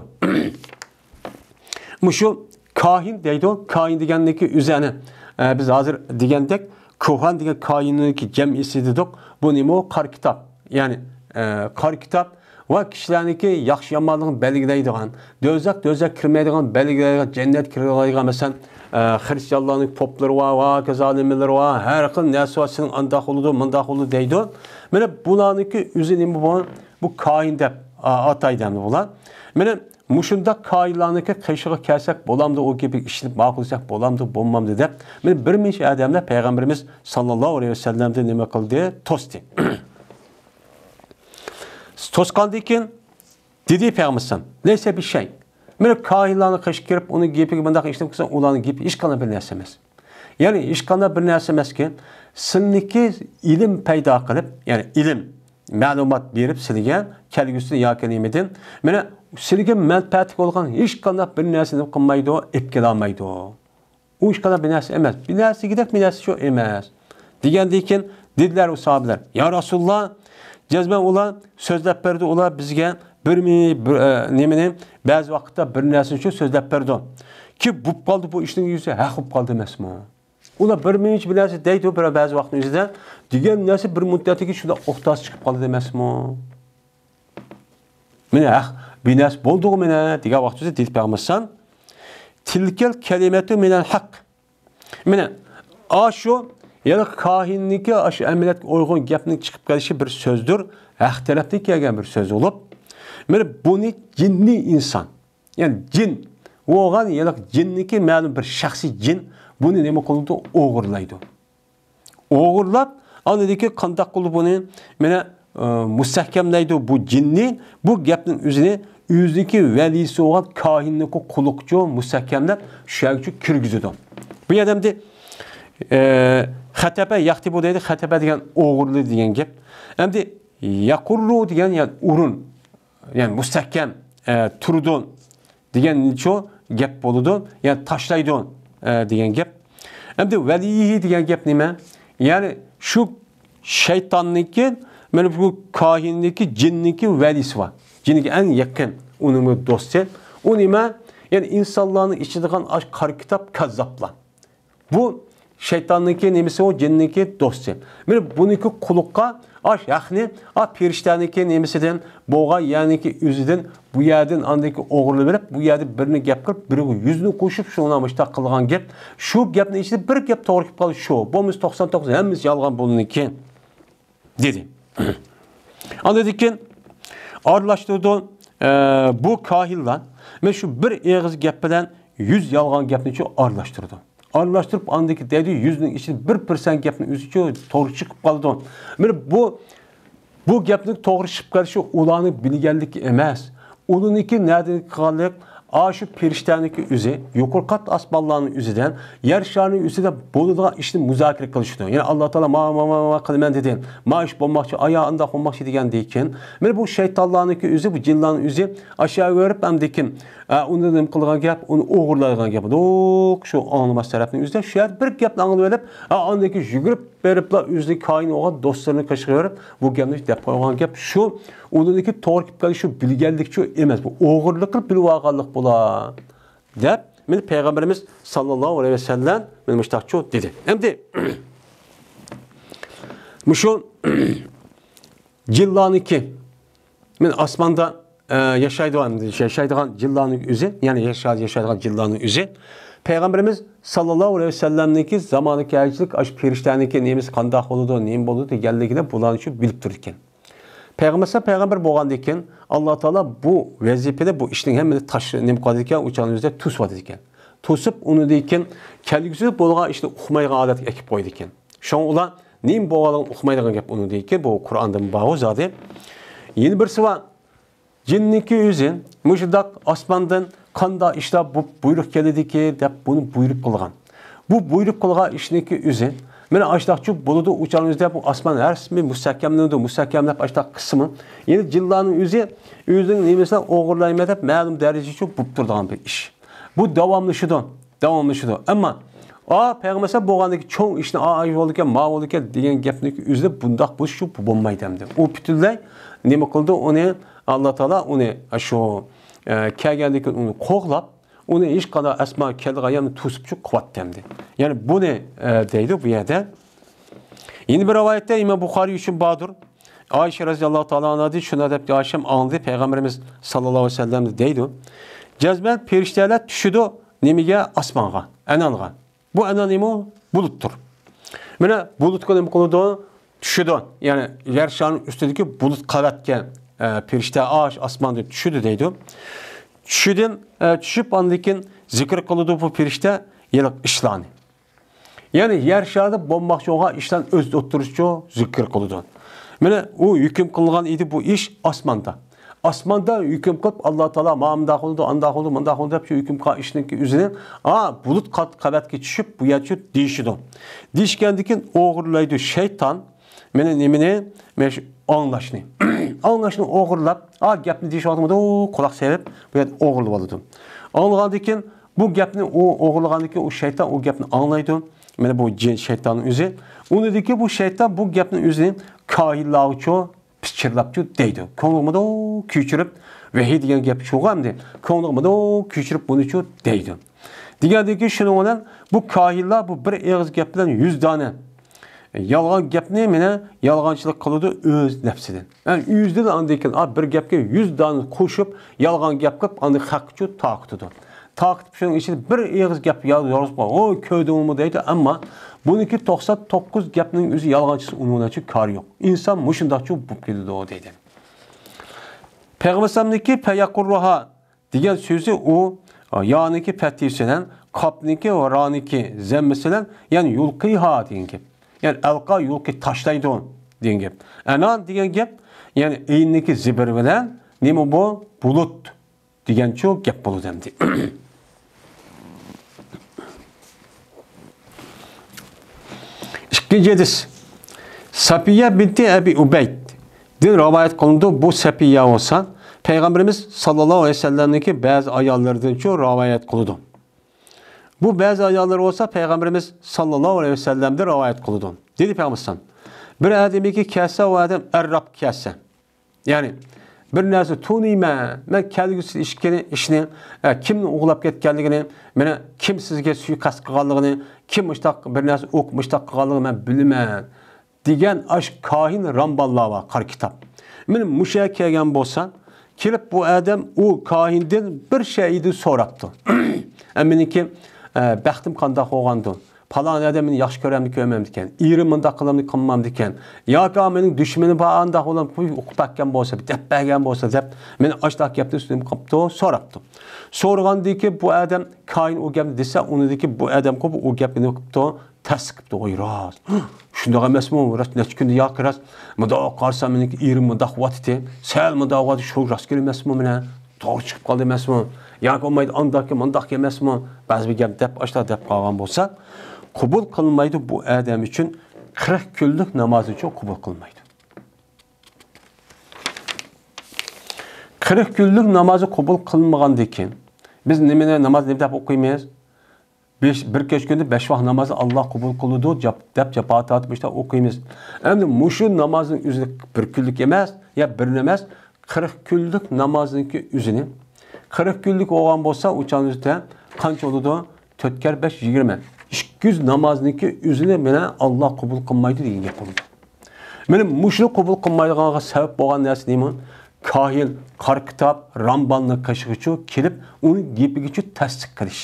مۇشۇ كاھىن دەيدۇ، كاھىن دېگەننىكى ئۆزى ئەنە، ئە، بىز ھازىر دېگەندەك كۇھان دېگەن كاھىننىڭكى جەمئىسى دېدۇق. بۇ نېمە؟ ئۇ قارا كىتاب. يەنى، ئە، قارا كىتاب ۋە كىشىلەرنىڭكى ياخشى يامانلىقىنى بەلگىلەيدىغان، دوزاخ، دوزاخ كىرمەيدىغان، بەلگىلەيدىغان، جەننەت كىرىدىغان، مەسىلەن، ئە، خرىستىيانلارنىڭ پوپلىرى بار، ۋە ھاكازا نېمىلىرى بار، ھەر خىل نەرسە بار، سېنىڭ ئانداق بولىدۇ، مۇنداق بولىدۇ دەيدۇ. مانا بۇلارنىڭكى ئۆزى نېمە بۇ؟ بۇ كاھىن دەپ، ئا، ئاتايدۇ ئەمدى بۇلار. مانا مۇشۇنداق كاھىنلارنىڭكى قېشىغا كەلسەك بولامدۇ، ئۇ گېپىگە ئىشىنىپ ماقۇل دېسەك بولامدۇ، بولمامدۇ دەپ، مانا بىر نەچچە ئادەملەر پەيغەمبىرىمىز ساللاللاھۇ ئەلەيھى ۋەسەللەمدىن نېمە قىلدى؟ توستى. توسقاندىن كېيىن دېدى پەيغەمبىرىمىز، لەيسە بىشەي. مانا كاھىنلارنىڭ قېشىغا كىرىپ، ئۇنىڭ گېپىگە مۇنداق ئىشلەپ قىلساڭ، ئۇلارنىڭ گېپى ھېچقانداق بىر نەرسە ئەمەس. يەنى ھېچقانداق بىر نەرسە ئەمەسكى، سىلىنىڭكى ئىلىم پەيدا قىلىپ، يەنى ئىلىم، مەلۇمات بېرىپ سىلىگە كەلگۈسىدە ياكى نېمىدىن، مانا سىلىگە مەنپەئەتلىك بولغان ھېچقانداق بىر نەرسىنى قىلمايدۇ، ئېلىپ كېلەلمەيدۇ. ئۇ ھېچقانداق بىر نەرسە ئەمەس. بىر نەرسە دېگۈدەك بىر نەرسە شۇ ئەمەس. دېگەندىن كېيىن دېدىلەر ئۇ ساھابىلەر، يا رەسۇلاللا، جەزمەن ئۇلار سۆزلەپ بەردى، ئۇلار بىزگە بىر مى-، بىر، ئە، نېمىنى، بەزى ۋاقىتتا بىر نەرسىنى شۇ سۆزلەپ بەردى. كى بوپ قالدى بۇ ئىشنىڭ يۈزى، ھەق بوپ قالدى ئەمەسمۇ؟ ئۇلار بىر مىنۇت بىر نەرسە دەيدۇ، بىر بەزى ۋاقىتنىڭ ئۆزىدە دېگەن نەرسە بىر مۇددەتتىن كېيىن شۇنداق ئوختاس چىقىپ قالىدۇ ئەمەسمۇ؟ مانا ھەق، بىر نەرسە بولدىغۇ مانا دېگەن ۋاقىت ئۆزى دېدى پەيغەمبەر، تىلكەل كەلىمەتۇ مىنەل ھەق. مانا ئاشۇ يەنى كاھىننىڭكى ئاشۇ ئەمەلىيەتكە ئۇيغۇن گەپنىڭ چىقىپ كېلىشى بىر سۆزدۇر، ھەق تەرەپتىن كەلگەن بىر سۆز بولۇپ، مانا بۇنى جىننىي ئىنسان، يەنى جىن بولغان، يەنى جىننىكى مەلۇم بىر شەخسىي جىن بۇنى نېمە قىلىدۇ؟ ئوغرىلايدۇ. ئوغرىلاپ، ئاندىن كېيىن قانداق قىلىدۇ بۇنى؟ مانا، ئە، مۇستەھكەملەيدۇ بۇ جىننى، بۇ گەپنىڭ ئۆزىنى ئۆزىنىڭكى ۋەلىسى بولغان كاھىننىڭكى قۇلىقىچۇ مۇستەھكەملەپ، شۇ يەرگىچۇ كىرگۈزىدۇ. بۇ يەردە ئەمدى، ئە، خەتەبە يەختىبۇ دەيدۇ، خەتەبە دېگەن ئوغرىلىدى دېگەن گەپ. ئەمدى يەقۇررۇ دېگەن، يەنى ئۇرۇن، يەنى مۇستەھكەم، ئە، تۇرىدۇ دېگەنچۇ گەپ بولىدۇ، يەنى تاشلايدۇ، ئە، دېگەن گەپ. ئەمدى ۋەلىيىھى دېگەن گەپ نېمە؟ يەنى شۇ شەيتاننىڭكى، مانا بۇ كاھىننىڭكى، جىننىڭكى ۋەلىسى بار. جىننىڭكى ئەڭ يېقىن، ئۇنىڭ دوستى. ئۇ نېمە؟ يەنى ئىنسانلارنىڭ ئىچىدىغان ئاش قارا كىتاب كاززاپلار. بۇ شەيتاننىڭكى نېمىسى، ئۇ جىننىڭكى دوستى. مانا بۇنىڭكى قۇلىققا ئاش ھەقنى، ئا پېرىشتەنىڭكى نېمىسىدىن، بولغان يەرنىڭكى ئۆزىدىن، بۇ يەردىن ئاندىكى ئوغرىلىۋېلىپ، بۇ يەردە بىرنى گەپ قىلىپ، بىرىگە يۈزنى قوشۇپ، شۇڭلار مۇشتاق قىلغان گەپ. شۇ گەپنىڭ ئىچىدە بىر گەپ توغرا كېلىپ قالدى، شۇ. بولمىسا توقسان توققۇز ھەممىسى يالغان بۇنىڭكى. دېدى. ئاندىن كېيىن ئارىلاشتۇرىدۇ. ئە، بۇ كاھىنلار مانا شۇ بىر ئېغىز گەپ بىلەن يۈز يالغان گەپنىچۇ ئارىلاشتۇرىدۇ. ئارىلاشتۇرۇپ، ئاندىن كېيىن دەيدۇ، يۈزنىڭ ئىچىدە بىر پىرسەنت گەپنىڭ ئۆزىچۇ توغرا چىقىپ قالىدۇ. مانا بۇ، بۇ گەپنىڭ توغرا چىقىپ قېلىشى ئۇلارنىڭ بىلگەنلىكى ئەمەس. ئۇلىنىكى نەدىن قىلغانلىق؟ ئاشۇ پېرىشتەنىڭكى ئۆزى، يۇقىرى قات ئاسمانلارنىڭ ئۆزىدە، يەر شارىنىڭ ئۆزىدە بولىدىغان ئىشنى مۇزاكىرە قىلىشىدۇ. يەنى ئاللا تائالا ما، ما، ما، ما قىلىمەن دېدى. ما ئىش بولماقچى، ئايا ئانداق بولماقچى دېگەندىن كېيىن، مانا بۇ شەيتانلارنىڭكى ئۆزى، بۇ جىنلارنىڭ ئۆزى ئاشۇ بېرىپ ئەمدىكىن، ئە، ئۇنى نېمە قىلغان گەپ، ئۇنى ئوغرىلايدىغان گەپ. دوق شۇ ئاڭلىماس تەرەپنىڭ ئۆزىدە شۇ يەردە بىر گەپنى ئاڭلىۋېلىپ، ئە، ئاندىن كېيىن يۈگۈرۈپ بېرىپلا ئۆزىنىڭ كاھىن بولغان دوستلىرىنىڭ قېشىغا بېرىپ، بۇ گەپنى دەپ قويغان گەپ شۇ. ئۇنىڭكى توغرا كېلىپ قېلىشى شۇ بىلگەنلىكچۇ ئەمەس، بۇ ئوغرىلىق قىلىپ بىلىۋالغانلىق بولا، دەپ، مانا پەيغەمبىرىمىز ساللاللاھۇ ئەلەيھى ۋەسەللەم مانا مۇشتاقچۇ دېدى. ئەمدى مۇشۇ جىنلارنىڭكى، مانا ئاسماندا، ئە، ياشايدىغان، ياشايدىغان جىنلارنىڭ ئۆزى، يەنى ياشا-، ياشايدىغان جىنلارنىڭ ئۆزى پەيغەمبىرىمىز ساللاللاھۇ ئەلەيھى ۋەسەللەمنىڭكى زامانى كەلگۈچىلىك ئاشۇ پېرىشتەنىڭكى نېمىسى قانداق بولىدۇ، نېمە بولىدۇ دېگەنلىكىنى بۇلارنى شۇ بىلىپ تۇرىدىكەن. پەيغەمبەر پەيغەمبەر بولغاندىن كېيىن، ئاللا تائالا بۇ ۋەزىپىنى، بۇ ئىشنىڭ ھەممىنى تاش-، نېمە قىلىدىكەن، ئۇ چاغنىڭ ئۆزىدە توسۇۋاتىدىكەن. توسۇپ، ئۇنىڭدىن كېيىن كەلگۈسىدە بولغان ئىشنى ئۇقمايدىغان ھالەتكە ئەكىپ قويىدىكەن. شۇڭا ئۇلار نېمە بولغانلىقىنى ئۇقمايدىغان گەپ ئۇنىڭدىن كېيىن، بۇ قۇرئاندىن بارغۇ زادى. يەنە بىرسى بار، جىننىڭكى ئۆزى مۇشۇنداق ئاسماندىن قانداق ئىشلار بۇ بۇيرۇق كېلىدىكى دەپ بۇنى بۇيرۇق قىلغان. بۇ بۇيرۇق قىلغان ئىشنىڭكى ئۆزى، مانا ئاشۇنداقچۇ بولىدۇ، ئۇ چاغنىڭ ئۆزىدە بۇ ئاسمان ھەر قىسمى مۇستەھكەملىنىدۇ، مۇستەھكەملەپ ئاشۇنداق قىسمى. يەنى جىنلارنىڭ ئۆزى ئۆزىنىڭ نېمىسىنى ئوغرىلايمەن دەپ مەلۇم دەرىجىچۇ بولۇپ تۇرىدىغان بىر ئىش. بۇ داۋاملىشىدۇ، داۋاملىشىدۇ. ئەمما، ئا، پەيغەمبەر بولغاندىكى چوڭ ئىشنى، ئا، ئاي بولىدىكەن، ما بولىدىكەن دېگەن گەپنىڭ ئۆزىدە بۇنداق بولۇشى بولمايدۇ ئەمدى. ئۇ پۈتۈنلەي نېمە قىلدى؟ ئۇنى، ئاللا تائالا ئۇنى شۇ، ئە، كەلگەندىن كېيىن ئۇنى قوغلاپ، ئۇنى ھېچقانداق ئەسما كەلگەن يەرنى توسۇپچۇ قىلىۋەتتى ئەمدى. يەنى بۇنى، ئە، دەيدۇ بۇ يەردە. يەنە بىر رىۋايەتتە ئىمام بۇخارىي ئۈچۈن باردۇر. ئائىشە رازىياللاھۇ تائالا ئانھادىن شۇنداق دەپ ئائىشەم ئاڭلىدى، پەيغەمبىرىمىز ساللاللاھۇ ئەلەيھى ۋەسەللەمدىن دەيدۇ. جەزمەن پەرىشتەلەر چۈشىدۇ. نېمىگە؟ ئاسمانغا، ئەنئانغا. بۇ ئەنئان نېمە؟ بۇلۇتتۇر. مانا بۇلۇتقا نېمە قىلىدۇ؟ چۈشىدۇ. يەنى يەر شارىنىڭ ئۈستىدىكى بۇلۇت قەۋەتكە، ئە، پەرىشتە ئاش ئاسماندىن چۈشىدۇ دەيدۇ. چۈشىدىن، ئە، چۈشۈپ ئاندىن كېيىن زىكىر قىلىدۇ بۇ پەرىشتە ھېلىقى ئىشلارنى. يەنى يەر شارىدا بولماقچى بولغان ئىشلارنى ئۆز ئوتتۇرىسىچۇ زىكىر قىلىدۇ. مانا ئۇ ھۆكۈم قىلغان ئىدى بۇ ئىش ئاسماندا. ئاسماندا ھۆكۈم قىلىپ، ئاللا تائالا مانا مۇنداق قىلىدۇ، ئانداق قىلىدۇ، مۇنداق قىلىدۇ دەپ شۇ ھۆكۈم قىلغان ئىشنىڭكى ئۆزىنى، ھا، بۇلۇت قات-، قەۋەتكە چۈشۈپ، بۇ يەرچۇ دېيىشىدۇ. دېيىشكەندىن كېيىن ئوغرىلايدۇ شەيتان. مانا نېمىنى؟ مانا شۇ ئاڭلاشنى. ئاڭلاشنى ئوغرىلاپ، ھا، گەپنى دېيىش ۋاقتىدا قۇلاق سېلىپ، بۇ يەردە ئوغرىلىۋالىدۇ. ئاڭلىغاندىن كېيىن، بۇ گەپنى ئۇ ئوغرىلىغاندىن كېيىن، ئۇ شەيتان ئۇ گەپنى ئاڭلايدۇ. مانا بۇ جىن شەيتاننىڭ ئۆزى. ئۇنىڭدىن كېيىن بۇ شەيتان بۇ گەپنىڭ ئۆزىنى كاھىنلارغىچۇ پىچىرلاپچۇ دەيدۇ. كۆڭلىگە مۇنداق كۆچۈرۈپ، ۋەھىي دېگەن گەپ شۇغۇ ئەمدى. كۆڭلىگە مۇنداق كۆچۈرۈپ بۇنىچۇ دەيدۇ. دېگەندىن كېيىن شۇنىڭ بىلەن بۇ كاھىنلار بۇ بىر ئېغىز گەپ بىلەن يۈز دانە يالغان گەپنى مانا يالغانچىلىق قىلىدۇ ئۆز نەپسىدىن. يەنى ئۆزىدىن ئاندىن كېيىن، ئا، بىر گەپكە يۈز دانە قوشۇپ، يالغان گەپ قىلىپ، ئاندىن خەققىچۇ تارقىتىدۇ. تارقىتىپ شۇنىڭ ئىچىدە بىر ئېغىز گەپ يالغان، ۋوي، كۆردۈڭمۇ دەيدۇ، ئەمما بۇنىڭكى توقسان توققۇز گەپنىڭ ئۆزى يالغانچىسى، ئۇنىڭ بىلەنچۇ كارى يوق. ئىنسان مۇشۇنداقچۇ بولۇپ كېتىدۇ دەيدۇ. پەيغەمبەرنىڭكى پەيەقۇررۇھا دېگەن سۆزى ئۇ، يانىڭكى پەتھىسى بىلەن، قاپنىڭكى ۋە رانىڭكى زەممىسى بىلەن، يەنى يۇلقىھا دېگەن گەپ. يەنى ئەلقا يۇلقى تاشلايدۇ دېگەن گەپ. ئەنئان دېگەن گەپ، يەنى ئەيننىڭكى زىبىرى بىلەن، نېمە بۇ؟ بۇلۇت دېگەنچۇ گەپ بولىدۇ ئەمدى. ئىككىنچى ھەدىس. سەپىيە بىنتى ئەبى ئۇبەيدتىن رىۋايەت قىلىنىدۇ. بۇ سەپىيە بولسا پەيغەمبىرىمىز ساللاللاھۇ ئەلەيھى ۋەسەللەمنىڭكى بەزى ئاياللىرىدىنچۇ رىۋايەت قىلىدۇ. بۇ بەزى ئاياللىرى بولسا پەيغەمبىرىمىز ساللاللاھۇ ئەلەيھى ۋەسەللەمدىن رىۋايەت قىلىدۇ. دېدى پەيغەمبەر، بىر ئادەمگە كەلسە، ئۇ ئادەم ئەرراپ كەلسە. يەنى بىر نەرسە تونۇيمەن، مەن كەلگۈسى ئىشكىنى، ئىشنى، ئە، كىمنى ئوغرىلاپ كەتكەنلىكىنى، مانا كىم سىزگە سۇيىقەست قىلغانلىقىنى، كىم مۇشتاق بىر نەرسە ئوق مۇشتاق قىلغانلىقىنى مەن بىلىمەن دېگەن ئاش كاھىن رامباللار بار، قارا كىتاب. مانا مۇشۇ يەرگە كەلگەن بولسا، كېلىپ بۇ ئادەم ئۇ كاھىندىن بىر شەيئىدىن سوراپتۇ. ئە، مېنىڭكى، ئە، بەختىم قانداق بولغاندۇ؟ پالان ئادەم مېنى ياخشى كۆرەمدۇ، كۆرمەمدىكەن؟ ئېرىم مۇنداق قىلامدۇ، قىلمامدىكەن؟ ياكى مېنىڭ دۈشمىنىم بار، ئانداق بولام، ئۇقۇپ باققان بولسا، دەپ بەرگەن بولسا دەپ، مېنى ئاشتاق گەپنى ئۈستۈمگە قىپتۇ، سوراپتۇ. سورىغاندىن كېيىن بۇ ئادەم كاھىن ئۇ گەپنى دېسە، ئۇنىڭدىن كېيىن بۇ ئادەم قىلىپ ئۇ گەپنى نېمە قىپتۇ؟ تەستىقلاپتۇ، ۋاي راست. شۇنداق ئەمەسمۇ؟ راست نەچچە كۈندە ياكى راست مۇنداق قارىسام، مېنىڭكى ئېرىم مۇنداق قىلىۋاتىتى، سەل مۇنداق قىلىۋاتىتى، شۇ راست ئەمەسمۇ مانا؟ توغرا چىقىپ قالدى ئەمەسمۇ؟ ياكى بولمايدۇ، ئانداق مۇنداق ئەمەسمۇ؟ بەزى بىر گەپ دەپ، ئاشتا دەپ قالغان بولسا، قوبۇل قىلمايدۇ بۇ ئادەم ئۈچۈن، قىرىق كۈنلۈك نامازى ئۈچۈن قوبۇل قىلمايدۇ. قىرىق كۈنلۈك نامازى قوبۇل قىلمىغاندىن كېيىن، بىز نېمىنى، ناماز نېمە دەپ ئوقۇيمىز؟ بەش، بىر كەچ كۈندە بەش ۋاق نامازنى ئاللا قوبۇل قىلىدۇ، جاپ-، دەپ جاپا تارتىپ مۇشۇنداق ئوقۇيمىز. ئەمدى مۇشۇ نامازنىڭ ئۆزى بىر كۈنلۈك ئەمەس، يا بىر ئەمەس، قىرىق كۈنلۈك نامازنىڭكى ئۆزىنى. قىرىق كۈنلۈك بولغان بولسا، ئۇ چاغدا قانچە بولىدۇ؟ تۆت كەر بەش، يىگىرمە. ئىككى يۈز نامازنىڭكى ئۆزىنى مانا ئاللا قوبۇل قىلمايدۇ دېگەن گەپ بولىدۇ. مانا مۇشۇنى قوبۇل قىلمايدىغانغا سەۋەب بولغان نەرسە نېمە؟ كاھىن، قارا كىتاب، رامبالنىڭ قېشىغىچۇ كېلىپ، ئۇنىڭ گېپىگىچۇ تەستىق قىلىش.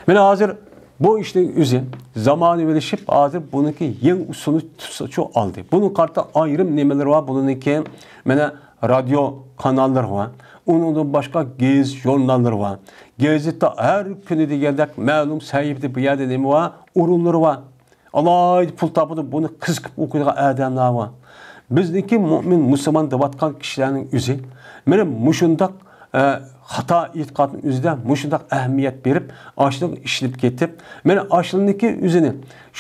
مانا ھازىر بۇ ئىشنىڭ ئۆزى زامانىۋىلىشىپ، ھازىر بۇنىڭكى يېڭى ئۇسۇلى تۇتسىچۇ ئالدى. بۇنىڭ قارىتا ئايرىم نېمىلىرى بار؟ بۇنىڭكى مانا رادىيو قاناللىرى بار. ئۇنىڭدىن باشقا گېزىت ژۇرناللىرى بار. گېزىتتا ھەر كۈنى دېگەندەك مەلۇم سەھىپىدە بۇ يەردە نېمە بار؟ ئورۇنلىرى بار. ئالاھىدە پۇل تاپىدۇ، بۇنى قىزىقىپ ئوقۇيدىغان ئادەملەر بار. بىزنىڭكى مۇئمىن، مۇسۇلمان دەۋاتقان كىشىلەرنىڭ ئۆزى مانا مۇشۇنداق، ئە، خاتا ئېتىقادنىڭ ئۆزىدە مۇشۇنداق ئەھمىيەت بېرىپ، ئاشۇنىڭغا ئىشىنىپ كېتىپ، مانا ئاشۇنىڭكى ئۆزىنى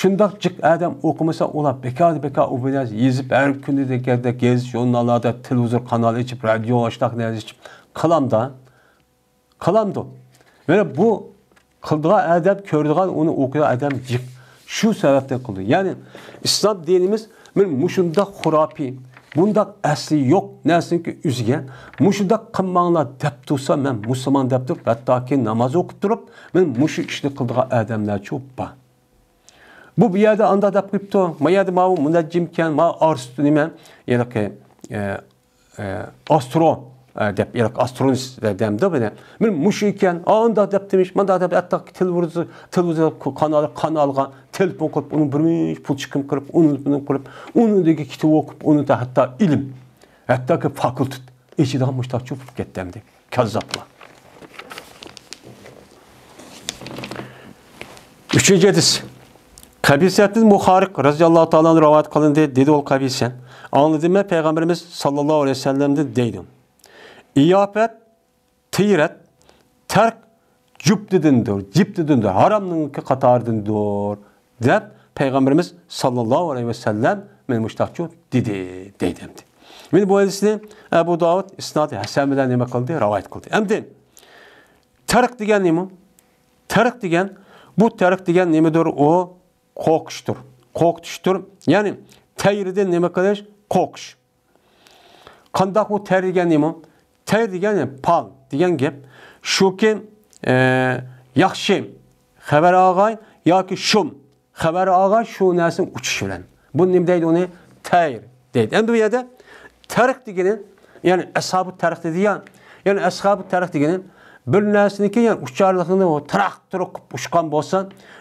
شۇنداق جىق ئادەم ئوقۇمىسا، ئۇلار بىكار، بىكار ئۇ بىر نەرسە يېزىپ، ھەر كۈنى دېگەندەك گېزىت ژۇرناللاردا، تېلېۋىزور قانال ئېچىپ، رادىيو ئاشۇنداق نەرسە ئېچىپ قىلامدا. قىلامدۇ؟ مانا بۇ قىلىدىغان ئادەم، كۆرىدىغان، ئۇنى ئوقۇيدىغان ئادەم جىق. شۇ سەۋەبتىن قىلىدۇ. يەنى ئىسلام دىنىمىز مانا مۇشۇنداق خۇراپىي، بۇنداق ئەسلى يوق نەرسىنىڭكى ئۆزىگە مۇشۇنداق قىلماڭلار دەپ تۇرسا، مەن مۇسۇلمان دەپ تۇرۇپ، ھەتتاكى ناماز ئوقۇپ تۇرۇپ، مانا مۇشۇ ئىشنى قىلىدىغان ئادەملەرچۇ بار. بۇ، بۇ يەردە ئانداق دەپ قويۇپتۇ، ما يەردە ماۋۇ مۇنەججىمكەن، ما ئارستۇ نېمە، ھېلىقى، ئە، ئە، ئاسترو، ئە، دەپ، ھېلىقى ئاسترونس دەمدۇ بۇنى. مانا مۇشۇ ئىكەن، ئانداق دەپتىمىش، مانداق دەپ، ھەتتا تېلېۋىزور، تېلېۋىزور قانال، قانالغا تېلېفون قىلىپ، ئۇنى بىرمۇنچە پۇل چىقىم قىلىپ، ئۇنى، بۇنى قىلىپ، ئۇنىڭدىكى كىتاب ئوقۇپ، ئۇنى ھەتتا ئىلىم، ھەتتاكى فاكۇلتېت ئېچىدىغان مۇشتاق چوپۇپ كەتتى ئەمدى. كاززاپلار. ئۈچىنچى ھەدىس. قەبىسەتتىن مۇخارىق رەزىياللاھۇ تائالا ئەنھۇ رىۋايەت قىلىندى، دېدى ئۇ قەبىسە. ئاڭلىدىم مەن پەيغەمبىرىمىز ساللاللاھۇ ئەلەيھى ۋەسەللەمدىن دەيدۇ. ئىياپەت، تىيرەت، تەرك جۈپتىدىندۇر، جىپتىدىندۇر، ھارامنىڭكى قاتارىدىندۇر، دەپ پەيغەمبىرىمىز ساللاللاھۇ ئەلەيھى ۋەسەللەم مانا مۇشتاقچۇ دېدى، دەيدۇ ئەمدى. مانا بۇ ھەدىسنى ئەبۇ داۋۇد ئىسنادى ھەسەن بىلەن نېمە قىلدى؟ رىۋايەت قىلدى. ئەمدى تەرك دېگەن نېمە؟ تەرك دېگەن، بۇ تەرك دېگەن نېمىدۇر؟ ئۇ قورقۇشتۇر، قورقۇتۇشتۇر. يەنى تەيردىن نېمە قىلىش؟ قورقۇش. قانداق بۇ تەير دېگەن نېمە؟ تەير دېگەن پال دېگەن گەپ. شۇكى، ئە، ياخشى خەۋەر ئالغاي ياكى شۇم خەۋەر ئالغاي شۇ نەرسىنىڭ ئۇچۇشى بىلەن. بۇ نېمە دەيدۇ ئۇنى؟ تەير دەيدۇ. ئەمدى بۇ يەردە تەرق دېگىنى، يەنى ئەسھابۇ تەرق دېدى يا، يەنى ئەسھابۇ تەرق دېگىنى بىر نەرسىنىڭكى، يەنى ئۇچارلىقىنى ئۇ تىراق تۇرۇق قىلىپ ئۇچقان بولسا،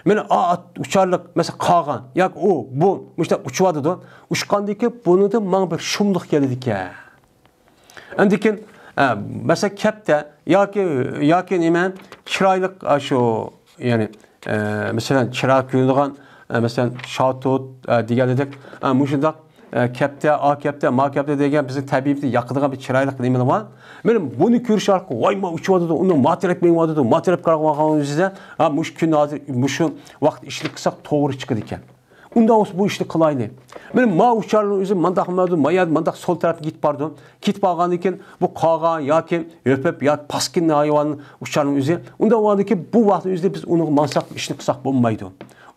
مانا ئا-، ئۇچارلىق، مەسىلەن، قاغان ياكى ئۇ، بۇ مۇشۇنداق ئۇچۇۋاتىدۇ. ئۇچقاندىن كېيىن بۇنىڭدىن ماڭا بىر شۇملۇق كېلىدىكەن. ئاندىن كېيىن، ئە، مەسىلەن، كەپتە ياكى، ياكى نېمە، چىرايلىق، ئاشۇ، يەنى، ئە، مەسىلەن، چىراغ كۆيىدىغان، ئە، مەسىلەن، شاتۇت، ئە، دېگەنلىدەك، ئە، مۇشۇنداق، ئە، كەپتە، ئا كەپتە، ما كەپتە دېگەن بىزنىڭ تەبىئىتىمىزدە ياقىدىغان بىر چىرايلىق نېمىلەر بار. مانا بۇنى كۆرۈش ئارقىلىق، ۋاي، ما ئۇچۇۋاتىدۇ، ئۇنىڭ ما تەرەپ مېڭىۋاتىدۇ، ما تەرەپ قاراۋاتقان ئۆزىدە، ھە، مۇشۇ كۈن ھازىر، مۇشۇ ۋاقىت ئىشلىك قىلساق توغرا چىقىدىكەن. ئۇنداق بولسا بۇ ئىشنى قىلايلى. مانا ما ئۇچارنىڭ ئۆزى مانداق، مانداق، ما يەردە مانداق سول تەرەپكە كېتىپ بارىدۇ. كېتىپ بارغاندىن كېيىن بۇ قاغان ياكى ھۆپۈپ ياكى پاسكىنا ھايۋان ئۇچارنىڭ ئۆزى. ئۇنداق بولغاندىن كېيىن بۇ ۋاقىتنىڭ ئۆزىدە بىز ئۇنىڭغا ماڭساق، ئىشنى قىلساق بولمايدۇ.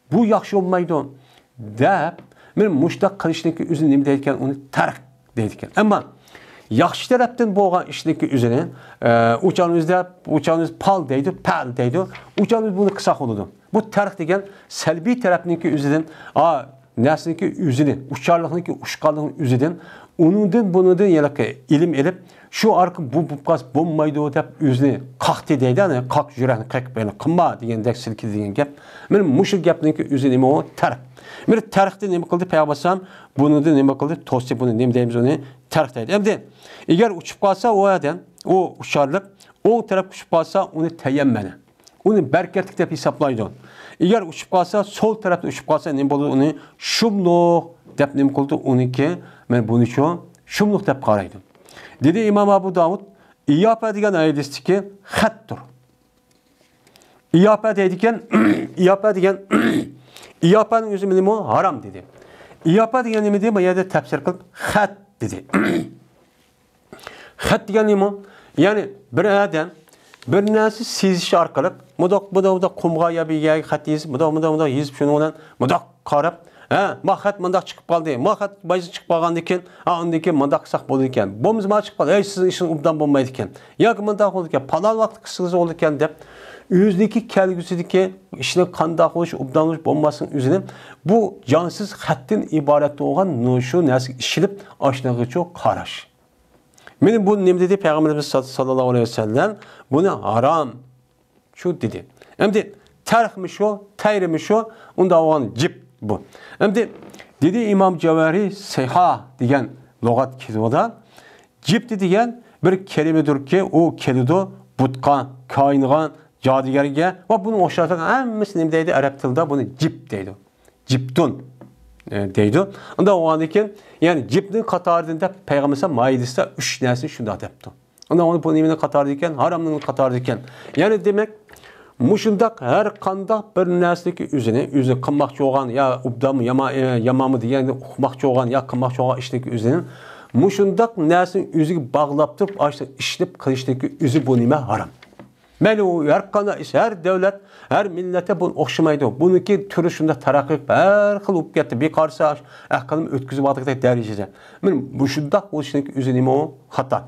بۇ ياخشى بولمايدۇ، دەپ، مانا مۇشۇنداق قىلىشنىڭكى ئۆزى نېمە دەيدىكەن؟ ئۇنى تەرق دەيدىكەن. ئەمما ياخشى تەرەپتىن بولغان ئىشنىڭكى ئۆزىنى، ئە، ئۇچارنىڭ ئۆزىدە، ئۇچارنىڭ ئۆزى پال دەيدۇ، پەل دەيدۇ. ئۇچارنىڭ ئۆزى بۇنى قىلساق بولىدۇ. بۇ تەرق دېگەن سەلبىي تەرەپنىڭكى ئۆزىدىن، ئا، نەرسىنىڭكى ئۆزىنى، ئۇچارلىقنىڭكى ئۇچقانلىقنىڭ ئۆزىدىن، ئۇنىڭدىن، بۇنىڭدىن ھېلىقى ئىلىم ئېلىپ، شۇ ئارقىلىق بۇ بولۇپ قالسا بولمايدۇ دەپ ئۆزىنى قاقتى دەيدۇ، يەنى قاق يۈرەكنى قېقىپ، يەنى قىلما دېگەندەك سىلكىدى دېگەن گەپ. مانا مۇشۇ گەپنىڭكى ئۆزى نېمە ئۇ؟ تەرق. مانا تەرقتە نېمە قىلدى پەيغەمبەر ئەلەيھىسسالام؟ بۇنىڭدىن نېمە قىلدى؟ توستى بۇنى. نېمە دەيمىز ئۇنى؟ تەرق دەيدۇ. ئەمدى ئەگەر ئۇچۇپ قالسا ئۇ ئادەم، ئۇ ئۇچارلىق ئوڭ تەرەپكە ئۇچۇپ قالسا ئۇنى تەيەممەنە. ئۇنى بەرىكەتلىك دەپ ھېسابلايدۇ. ئەگەر ئۇچۇپ قالسا، سول تەرەپتە ئۇچۇپ قالسا، نېمە بولىدۇ؟ ئۇنى شۇملۇق دەپ نېمە قىلىدۇ؟ ئۇنىڭكى، مانا بۇنىچۇ شۇملۇق دەپ قارايدۇ. دېدى ئىمام ئەبۇ داۋۇد، ئىياپە دېگەن ھەدىستىكى خەتتۇر. ئىياپە دەيدىكەن، ئىياپە دېگەن، ئىياپەنىڭ ئۆزى نېمە؟ ھارام دېدى. ئىياپە دېگەن نېمە دېدى؟ بۇ يەردە تەپسىر قىلىپ خەت دېدى. خەت دېگەن نېمە؟ يەنى بىر ئادەم بىر نەرسە سىزىش ئارقىلىق مۇنداق، مۇنداق، مۇنداق قۇمغا يا بىر يەرگە خەت يېزىپ، مۇنداق، مۇنداق، مۇنداق يېزىپ، شۇنىڭ بىلەن مۇنداق قاراپ، ھە، ما خەت مۇنداق چىقىپ قالدى، ما خەت بايىسى چىقىپ قالغاندىن كېيىن، ھە، ئاندىن كېيىن مۇنداق قىلساق بولىدىكەن. بولمىسا ما چىقىپ قالدى، ھەي، سىزنىڭ ئىشىڭىز ئوبدان بولمايدىكەن. ياكى مۇنداق بولىدىكەن، پالان ۋاقىت قىلسىڭىز بولىدىكەن دەپ، ئۆزىنىڭكى كەلگۈسىدىكى ئىشنىڭ قانداق بولۇشى، ئوبدان بولۇش، بولماسلىقنىڭ ئۆزىنى بۇ جانسىز خەتتىن ئىبارەت بولغان شۇ نەرسىگە ئىشىنىپ، ئاشۇنىڭغىچۇ قاراش. مانا بۇ نېمە دېدى پەيغەمبىرىمىز ساللاللاھۇ ئەلەيھى ۋەسەللەم؟ بۇنى ھارام شۇ دېدى. ئەمدى تەرخمۇ شۇ، تەيرمۇ شۇ، ئۇنداق بولغان جىپ بۇ. ئەمدى دېدى ئىمام جەۋھەرى سەيھا دېگەن لۇغەت كىتابىدا، جىپتى دېگەن بىر كەلىمىدۇركى، ئۇ كېلىدۇ بۇتقا، كاھىنغا، جادۇگەرگە ۋە بۇنىڭ ئوخشاشلىق ھەممىسى نېمە دەيدۇ؟ ئەرەب تىلىدا بۇنى جىپ دەيدۇ. جىپتۇن، ئە، دەيدۇ. ئۇنداق بولغاندىن كېيىن، يەنى جىپنىڭ قاتارىدىن دەپ پەيغەمبەر مائىدىسىدا ئۈچ نەرسىنى شۇنداق دەپتۇ. ئۇنداق بولغاندا بۇ نېمىنىڭ قاتارىدا ئىكەن؟ ھارامنىڭ قاتارىدا ئىكەن. يەنى دېمەك، مۇشۇنداق ھەر قانداق بىر نەرسىنىڭكى ئۆزىنى، ئۆزى قىلماقچى بولغان يا ئوبدانمۇ ياما-، ئە، يامانمۇ دېگەندە ئۇقماقچى بولغان يا قىلماقچى بولغان ئىشنىڭكى ئۆزىنى مۇشۇنداق نەرسىنى ئۆزىگە باغلاپ تۇرۇپ، ئاشۇ ئىشلىنىپ قىلىشنىڭكى ئۆزى بۇ نېمە؟ ھارام. مەيلى، ئۇ ھەر قانداق ئىش، ھەر دۆلەت، ھەر مىللەتتە بۇ ئوخشىمايدۇ. بۇنىڭكى تۈرى شۇنداق تەرەققىي قىلىپ، ھەر خىل بولۇپ كەتتى. بىر قارىسا، ئەقلىمۇ ئۆتكۈزۈۋاتقۇدەك دەرىجىدە. مانا مۇشۇنداق بولۇشنىڭ ئۆزى نېمە ئۇ؟ خاتا.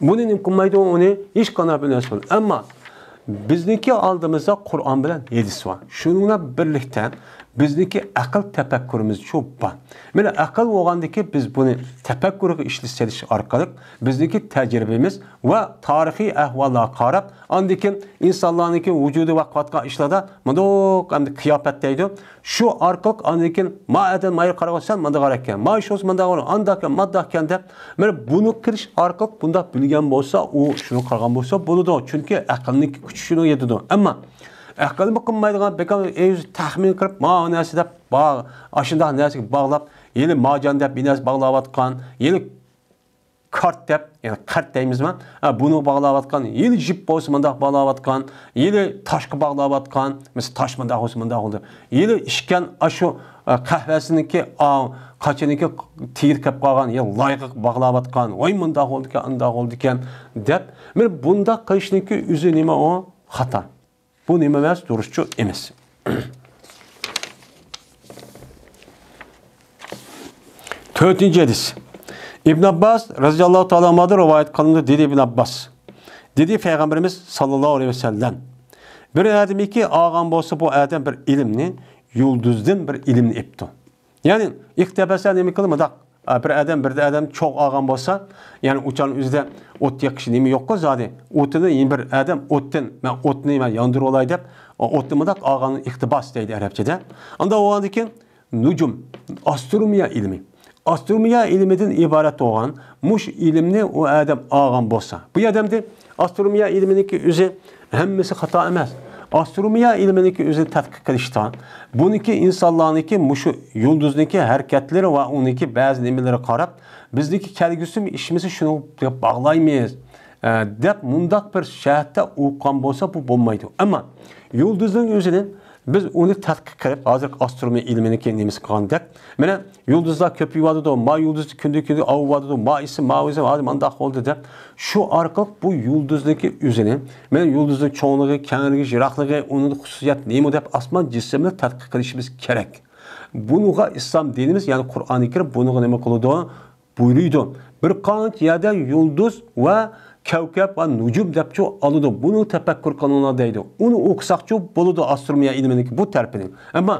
بۇنى نېمە قىلمايدۇ؟ ئۇنى ھېچ قانداق بىر نەرسە قىلمايدۇ. ئەمما بىزنىڭكى ئالدىمىزدا قۇرئان بىلەن ھەدىس بار. شۇنىڭ بىلەن بىرلىكتە بىزنىڭكى ئەقىل تەپەككۇرىمىزچۇ بار. مانا ئەقىل بولغاندىكى بىز بۇنى تەپەككۇرغا ئىشلىتىش ئارقىلىق بىزنىڭكى تەجرىبىمىز ۋە تارىخىي ئەھۋاللارغا قاراپ، ئاندىن كېيىن ئىنسانلارنىڭكى ۋۇجۇدى ۋە قىلىۋاتقان ئىشلاردا مۇنداق ئەمدى قىياپەت دەيدۇ. شۇ ئارقىلىق ئاندىن كېيىن ما ئادەم مايا قارىغان سەن مۇنداق ئىكەن، ما شۇ مۇنداق بولۇر، ئانداق ئىكەن، مۇنداق ئىكەن دەپ، مانا بۇنى قىلىش ئارقىلىق بۇنداق بىلگەن بولسا، ئۇ شۇنى قىلغان بولسا بولىدۇ. چۈنكى ئەقىلنىڭكى كۈچى شۇنىڭغا يېتىدۇ. ئەمما ئەقىلمۇ قىلمايدىغان، بىكار ئۆزى تەخمىن قىلىپ، ما نەرسە دەپ باغ-، ئاشۇنداق نەرسىگە باغلاپ، يەنە ماجان دەپ بىر نەرسە باغلاۋاتقان، يەنە كارت دەپ، يەنى قەرت دەيمىزما؟ ھە، بۇنى باغلاۋاتقان، يەنە جىپ بولسا مۇنداق باغلاۋاتقان، يەنە تاشقا باغلاۋاتقان، مىسال، تاش مۇنداق بولسا مۇنداق بولدى. يەنە ئىچكەن ئاشۇ، ئە، قەھۋەسىنىڭكى، ئا، قاچىنىڭكى تېگىدە كەپ قالغان، يەنە لايغا باغلاۋاتقان، ۋاي مۇنداق بولدىكەن، ئانداق بولدىكەن دەپ، مانا بۇنداق قىلىشنىڭكى ئۆزى نېمە ئۇ؟ خاتا. بۇ نېمە ئەمەس؟ دۇرۇسچۇ ئەمەس. تۆتىنچى ھەدىس. ئىبن ئابباس رەزىياللاھۇ تائالا ئەنھۇدىن رىۋايەت قىلىنىدۇ، دېدى ئىبن ئابباس. دېدى پەيغەمبىرىمىز ساللاللاھۇ ئەلەيھى ۋەسەللەم. بىر ئادەمكى ئالغان بولسا بۇ ئادەم بىر ئىلىمنى، يۇلدۇزدىن بىر ئىلىمنى ئېپتۇ. يەنى ئىقتىباسا نېمە قىلدى؟ مۇنداق، ئا، بىر ئادەم، بىر ئادەم چوغ ئالغان بولسا، يەنى ئۇچارنىڭ ئۆزىدە ئوت يېقىش نېمە يوققۇ زادى. ئوتىنى يەنە بىر ئادەم ئوتتىن، مەن ئوتنى مەن ياندۇرۇۋالاي دەپ، ئوتنى مۇنداق ئالغان ئىقتىباس دەيدۇ ئەرەبچىدە. ئانداق بولغاندىن كېيىن نۇجۇم، ئاسترونومىيە ئىلمى. ئاسترونومىيە ئىلمىدىن ئىبارەت بولغان مۇشۇ ئىلىمنى ئۇ ئادەم ئالغان بولسا، بۇ ئادەمدە ئاسترونومىيە ئىلمىنىڭكى ئۆزى ھەممىسى خاتا ئەمەس. ئاسترونومىيە ئىلمىنىڭكى ئۆزىنى تەتقىق قىلىشتا، بۇنىڭكى ئىنسانلارنىڭكى مۇشۇ يۇلدۇزنىڭكى ھەرىكەتلىرى ۋە ئۇنىڭكى بەزى نېمىلىرىگە قاراپ، بىزنىڭكى كەلگۈسىمۇ ئىشىمىزنى شۇنىڭغا باغلايمىز، ئە، دەپ مۇنداق بىر جەھەتتە ئوقۇغان بولسا، بۇ بولمايدۇ. ئەمما يۇلدۇزنىڭ ئۆزىنى بىز ئۇنى تەتقىق قىلىپ، ھازىرقى ئاسترونومىيە ئىلمىنىڭكى نېمىسى قىلغاندەك، مانا يۇلدۇزلار كۆپىيىۋاتىدۇ، ما يۇلدۇز كۈندە كۈندە ئاۋۇۋاتىدۇ، ما ئىسى، ما ئىسى، ھازىر مانداق بولدى دەپ، شۇ ئارقىلىق بۇ يۇلدۇزنىڭكى ئۆزىنى، مانا يۇلدۇزنىڭ چوڭلۇقى، كەڭلىكى، يىراقلىقى، ئۇنىڭ خۇسۇسىيەت نېمە دەپ ئاسمان جىسىمنى تەتقىق قىلىشىمىز كېرەك. بۇنىڭغا ئىسلام دىنىمىز، يەنى قۇرئانى كەرىم بۇنىڭغا نېمە قىلىدۇ؟ بۇيرۇيدۇ. بىر قانچە يەردە يۇلدۇز ۋە كەۋكەب ۋە نۇجۇم دەپچۇ ئالىدۇ. بۇنى تەپەككۇر قىلىڭلار دەيدۇ. ئۇنى ئوقۇساقچۇ بولىدۇ ئاسترونومىيە ئىلمىنىڭكى بۇ تەرىپىنى. ئەمما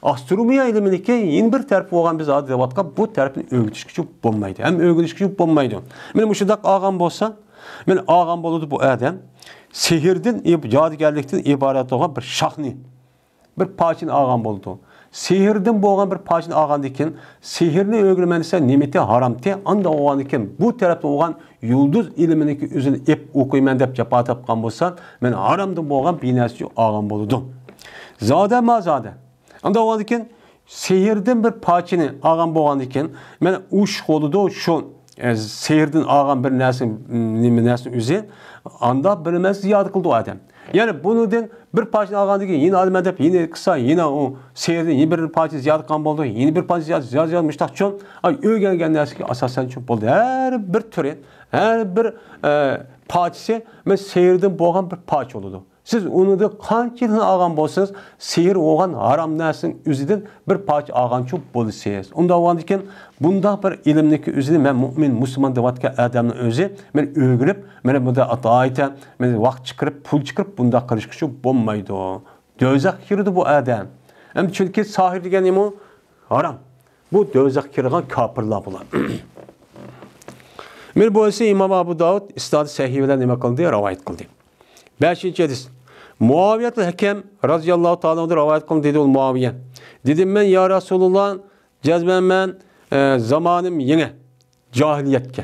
ئاسترونومىيە ئىلمىنىڭكى يەنە بىر تەرىپى بولغان بىز ھازىر دەۋاتقان بۇ تەرىپىنى ئۆگىتىشكىچۇ بولمايدۇ. ھەم ئۆگىنىشكىچۇ بولمايدۇ. مانا مۇشۇنداق ئالغان بولسا، مانا ئالغان بولىدۇ بۇ ئادەم. سېھىردىن، ئىب-، جادۇگەرلىكتىن ئىبارەت بولغان بىر شاخنى، بىر پارچىنى ئالغان بولىدۇ. سېھىردىن بولغان بىر پارچىنى ئالغاندىن كېيىن، سېھىرنى ئۆگىنىمەن دېسە، نېمىتى ھارامتى، ئانداق بولغاندىن كېيىن، بۇ تەرەپتە بولغان يۇلدۇز ئىلمىنىڭكى ئۆزىنى ئېپ ئوقۇيمەن دەپ جاپا تارتقان بولسا، مانا ھارامدىن بولغان بىر نەرسە ئالغان بولىدۇ. زادە ما زادە. ئانداق بولغاندىن كېيىن، سېھىردىن بىر پارچىنى ئالغان بولغاندىن كېيىن، مانا ئۇ ئىش بولىدۇ، شۇ، ئە، سېھىردىن ئالغان بىر نەرسە، نېمە نەرسىنىڭ ئۆزى، ئاندا بىر نەرسە زىيادە قىلىدۇ ئادەم. يەنى بۇنىڭدىن بىر پارچىنى ئالغاندىن كېيىن يەنە ئالىمەن دەپ يەنە قىلسا، يەنە ئۇ سېھىردىن يەنە بىر پارچە زىيادە قىلغان بولىدۇ، يەنە بىر پارچە زىيادە، زىيادە، زىيادە مۇشتاقچۇ. ئاي، ئۆگەنگەن نەرسىگە ئاساسەنچۇ بولدى. ھەر بىر تۈرى، ھەر بىر، ئە، پارچىسى مانا سېھىردىن بولغان بىر پارچە بولىدۇ. سىز ئۇنىڭدىن قانچىلىكنى ئالغان بولسىڭىز، سېھىر بولغان ھارام نەرسىنىڭ ئۆزىدىن بىر پارچە ئالغانچۇ بولىسىز. ئۇنداق بولغاندىكىن، بۇنداق بىر ئىلىمنىڭكى ئۆزىنى مەن مۇئمىن، مۇسۇلمان دەۋاتقان ئادەمنىڭ ئۆزى، مەن ئۆگىنىپ، مەن بۇندا ئاتايىتە، مەن ۋاقىت چىقىرىپ، پۇل چىقىرىپ بۇنداق قىلىشقىچۇ بولمايدۇ. دوزاخقا كىرىدۇ بۇ ئادەم. ئەمدى چۈنكى ساھىر دېگەن نېمە؟ ھارام. بۇ دوزاخقا كىرىدىغان كاپىرلار بۇلار. مانا بۇ ئىسى ئىمام ئابۇ داۋۇد ئىسنادى سەھىھ بىلەن نېمە قىلدى؟ رىۋايەت قىلدى. بەشىنچى ھەدىس. مۇئاۋىيەتۇل ھەكەم رازىياللاھۇ تائالا ئەنھۇدىن رىۋايەت قىلىندى، دېدى ئۇ مۇئاۋىيە. دېدىم مەن، يا رەسۇلۇللا، جەزمەن مەن، ئە، زامانىم يېڭى، جاھىلىيەتكە.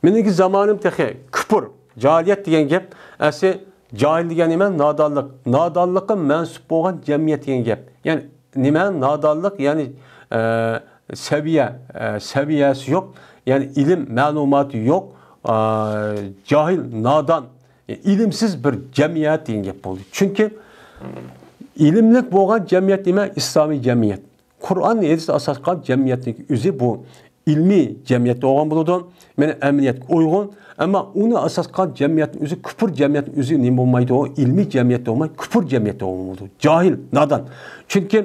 مېنىڭكى زامانىم تېخى كۇپۇر، جاھىلىيەت دېگەن گەپ، ئەسلى جاھىل دېگەن نېمە؟ نادانلىق. نادانلىققا مەنسۇپ بولغان جەمئىيەت دېگەن گەپ. يەنى نېمە؟ نادانلىق، يەنى، ئە، سەۋىيە، ئە، سەۋىيەسى يوق، يەنى ئىلىم، مەلۇماتى يوق، ئە، جاھىل، نادان، ئىلىمسىز بىر جەمئىيەت دېگەن گەپ بولدى. چۈنكى ئىلىملىك بولغان جەمئىيەت نېمە؟ ئىسلامىي جەمئىيەت. قۇرئان، ھەدىس ئاساس قىلغان جەمئىيەتنىڭ ئۆزى بۇ ئىلمىي جەمئىيەت بولغان بولىدۇ. مانا ئەمەلىيەتكە ئۇيغۇن، ئەمما ئۇنى ئاساس قىلغان جەمئىيەتنىڭ ئۆزى كۇپۇر جەمئىيەتنىڭ ئۆزى نېمە بولمايدۇ؟ ئۇ ئىلمىي جەمئىيەت بولماي، كۇپۇر جەمئىيەت بولغان بولىدۇ. جاھىل، نادان. چۈنكى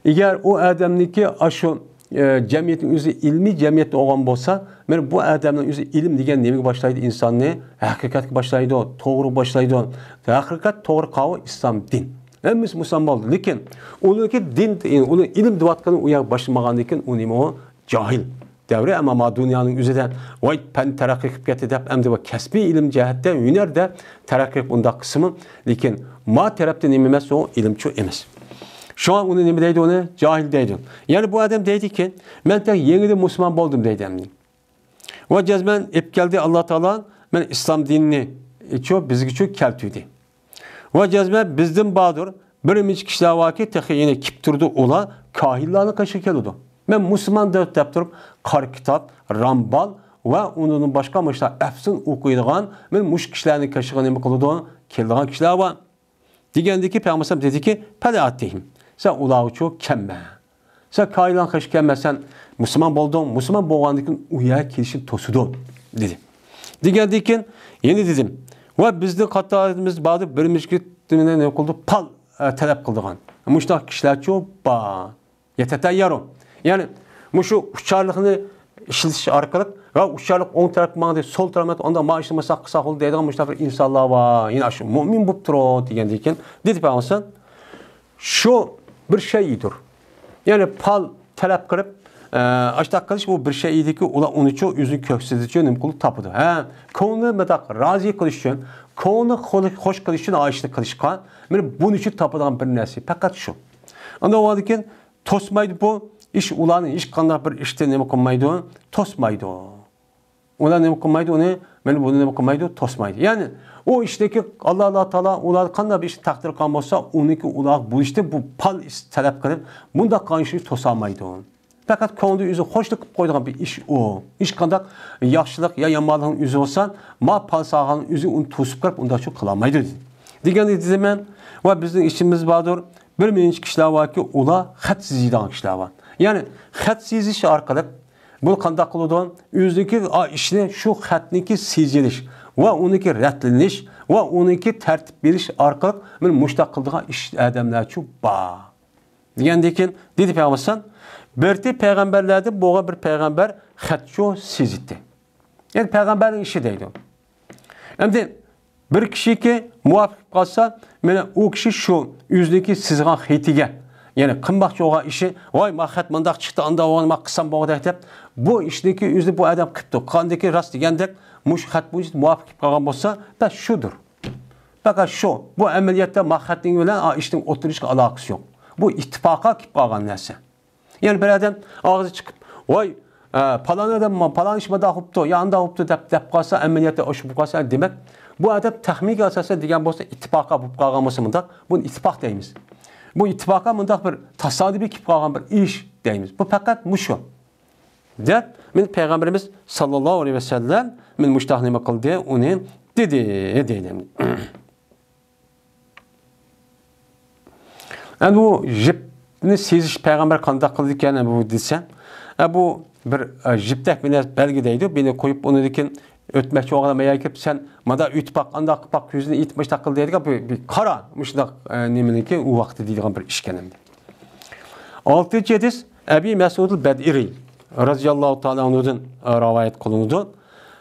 ئەگەر ئۇ ئادەمنىڭكى ئاشۇ، ئە، جەمئىيەتنىڭ ئۆزى ئىلمىي جەمئىيەت بولغان بولسا، مانا بۇ ئادەمنىڭ ئۆزى ئىلىم دېگەن نېمىگە باشلايدۇ؟ ئىنساننى ھەقىقەتكە باشلايدۇ، توغرىغا باشلايدۇ. ھەقىقەت توغرا قاۋۇ ئىسلام دىن. ھەممىسى مۇسۇلمان بولدى. لېكىن ئۇنىڭكى دىن، ئۇنىڭ ئىلىم دەۋاتقىنى ئۇ يەرگە باشلىمىغاندىن كېيىن ئۇنى ئۇ جاھىل دەۋرى. ئەمما ما دۇنيانىڭ ئۆزىدە ۋاي پەن تەرەققىي قىلىپ كەتتى دەپ ئەمدى ۋە كەسپىي ئىلىم جەھەتتە، ھۈنەردە تەرەققىي قىلىپ ئۇنداق قىلسىمۇ، لېكىن ما تەرەپتە نېمە ئەمەس، ئۇ ئىلىمچۇ ئەمەس. شۇڭا ئۇنى نېمە دەيدۇ، ئۇنى جاھىل دەيدۇ. يەنى بۇ ئادەم دەيدىكى، مەن تېخى يېڭىدىن مۇسۇلمان بولدۇم دەيدۇ ئەمدى. ۋە جەزمەن ئېلىپ كەلدى ئاللا تائالا، مەن ئىسلام دىنىنى چۇ بىزگىچۇ كەلتۈردى. ۋە جەزمەن بىزدىن باردۇر، بىر نەچچە كىشىلەر باركى، تېخى يەنە كېلىپ تۇرىدۇ، ئۇلار كاھىنلارنىڭ قېشىغا كېلىدۇ. مەن مۇسۇلمان دەپ، دەپ تۇرۇپ، قارا كىتاب، رامبال ۋە ئۇنىڭدىن باشقا مۇشۇنداق ئەپسۇن ئوقۇيدىغان، مەن مۇشۇ كىشىلەرنىڭ قېشىغا نېمە قىلىدۇ، كېلىدىغان كىشىلەر بار. دېگەندىكى پەيغەمبەر دېدىكى، پەلا ئاتىھىم، سەن ئۇلارغىچۇ كەلمە. سەن كاھىنلارنىڭ قېشىغا كەلمە، سەن مۇسۇلمان بولدۇڭ، مۇسۇلمان بولغاندىن كېيىن ئۇ يەرگە كېلىشىنى توسىدۇ، دېدى. دېگەندىن كېيىن يەنە دېدىم، ۋە بىزنىڭ قاتارىمىزدا باردۇر، بىر مىسكىننى نېمە قىلدى، پال، ئە، تەلەپ قىلىدىغان مۇشۇنداق كىشىلەرچۇ بار. يەتەتەييارۇ. يەنى مۇشۇ ئۇچارلىقنى ئىشلىتىش ئارقىلىق، ۋە ئۇچارلىق ئوڭ تەرەپكە ماڭدى، سول تەرەپكە، ئاندا ما ئىشنى مۇساق قىلساق بولدى دەيدىغان مۇشۇنداق بىر ئىنسانلار بار. يەنە شۇ مۇئمىن بولۇپ تۇرۇ دېگەندىن كېيىن دېدى پەيغەمبەر، شۇ بىر شەيئىدۇر. يەنى پال تەلەپ قىلىپ، ئە، ئاشتاق قىلىش بۇ بىر شەيئىدىكى، ئۇلار ئۇنىچۇ ئۆزىنى كۆكسىدىچۇ نېمە قىلىپ تاپىدۇ. ھە، كۆڭلى مۇنداق رازى قىلىش ئۈچۈن، كۆڭلى خۇ-، خوش قىلىش ئۈچۈن ئاشتاق قىلىشقا، مانا بۇنىچۇ تاپىدىغان بىر نەرسە پەقەت شۇ. ئاندىن ئۇنىڭدىن كېيىن توسمايدۇ بۇ ئىش، ئۇلارنى ھېچقانداق بىر ئىشتا نېمە قىلمايدۇ، توسمايدۇ. ئۇلار نېمە قىلمايدۇ ئۇنى، مانا بۇنى نېمە قىلمايدۇ، توسمايدۇ. يەنى ئۇ ئىشتىكى ئاللا، ئاللا تائالا ئۇلارغا قانداق بىر ئىشنى تەقدىر قىلغان بولسا، ئۇنىڭكى ئۇلارغا بولۇشتىن بۇ پال ئىش تەلەپ قىلىپ، مۇنداق قىلغان ئىشنى توسالمايدۇ. پەقەت كۆڭلىدە ئۆزى خوشلۇق قىلىپ قويىدىغان بىر ئىش ئۇ. ھېچقانداق ياخشىلىق يا يامانلىقنىڭ ئۆزى بولسا، ما پال سالغان ئۆزى ئۇنى توسۇپ كىرىپ، ئۇنداقچۇ قىلالمايدۇ دېدى. دېگەندە دېدىم مەن، ۋە بىزنىڭ ئىشىمىز باردۇر، بىر نەچچە كىشىلەر باركى، ئۇلار خەت سىزىدىغان كىشىلەر بار. يەنى خەت سىزىش ئارقىلىق بۇ قانداق قىلىدۇ؟ ئۆزىنىڭكى، ئا، ئىشىنى شۇ خەتنىڭكى سىزىلىش ۋە ئۇنىڭكى رەتلىنىش ۋە ئۇنىڭكى تەرتىپ بېرىش ئارقىلىق مانا مۇشۇنداق قىلىدىغان ئىش ئادەملەرچۇ بار. دېگەندىن كېيىن دېدى پەيغەمبەر، بىرتى پەيغەمبەرلەردىن بولغان بىر پەيغەمبەر خەتچۇ سىزىتتى. يەنى پەيغەمبەرنىڭ ئىشى دەيدۇ. ئەمدى بىر كىشىكى مۇۋاپىق قىلىپ قالسا، مانا ئۇ كىشى شۇ ئۆزىنىڭكى سىزغان خېتىگە، يەنى قىلماقچى بولغان ئىشى، ۋاي، ما خەت مۇنداق چىقتى، ئانداق بولغان، ما قىلسام بولغۇدەك دەپ، بۇ ئىشنىكى ئۆزى بۇ ئادەم قىپتۇ. قىلغاندىكى راست دېگەندەك، مۇشۇ خەت بويىچە مۇۋاپىق قىلىپ قالغان بولسا، بەس شۇدۇر. پەقەت شۇ. بۇ ئەمەلىيەتتە ما خەتنىڭ بىلەن ئا ئىشنىڭ ئوتتۇرىسىغا ئالاقىسى يوق. بۇ ئىتتىپاقا كېلىپ قالغان نەرسە. يەنى بىر ئادەم ئاغزى چىقىپ، ۋاي، ئە، پالان ئادەم ما-، پالان ئىش مۇنداق بوپتۇ، يا ئانداق بوپتۇ دەپ، دەپ قالسا، ئەمەلىيەتتە ئاشۇ بولۇپ قالسا، دېمەك، بۇ ئادەم تەخمىنگە ئاساسەن دېگەن بولسا، ئىتتىپاقا بولۇپ قالغان بولسا مۇنداق، بۇنى ئىتتىپاق دەيمىز. بۇ ئىتتىپاقا مۇنداق بىر تاسادىپىي كېلىپ قالغان بىر ئىش دەيمىز. بۇ پەقەت مۇشۇ. دەپ، مانا پەيغەمبىرىمىز ساللاللاھۇ ئەلەيھى ۋەسەللەم مانا مۇشۇنداق نېمە قىلدى، ئۇنى دېدى، دېدى. ئەمدى بۇ يىپنى سىزىش پەيغەمبەر قانداق قىلىدىكەن بۇ دېسە، ئە، بۇ بىر، ئە، يىپتەك بىر نەرسە بەلگە دەيدۇ، بۇنى قويۇپ، ئۇنىڭدىن كېيىن ئۆتمەكچى بولغان ئايال كېلىپ، سەن مانا ئۆتۈپ باق، ئانداق قىلىپ باق، كۆزىنى ئېتىپ مۇشۇنداق قىل دەيدىغان بىر، بىر قارا، مۇشۇنداق، ئە، نېمىنىڭكى ئۇ ۋاقتى دەيدىغان بىر ئىشكەن ئەمدى. ئالتىنچى ھەدىس ئەبى مەسئۇدۇل بەدرى رازىياللاھۇ تائالا ئەنھۇدىن، ئە، رىۋايەت قىلىنىدۇ.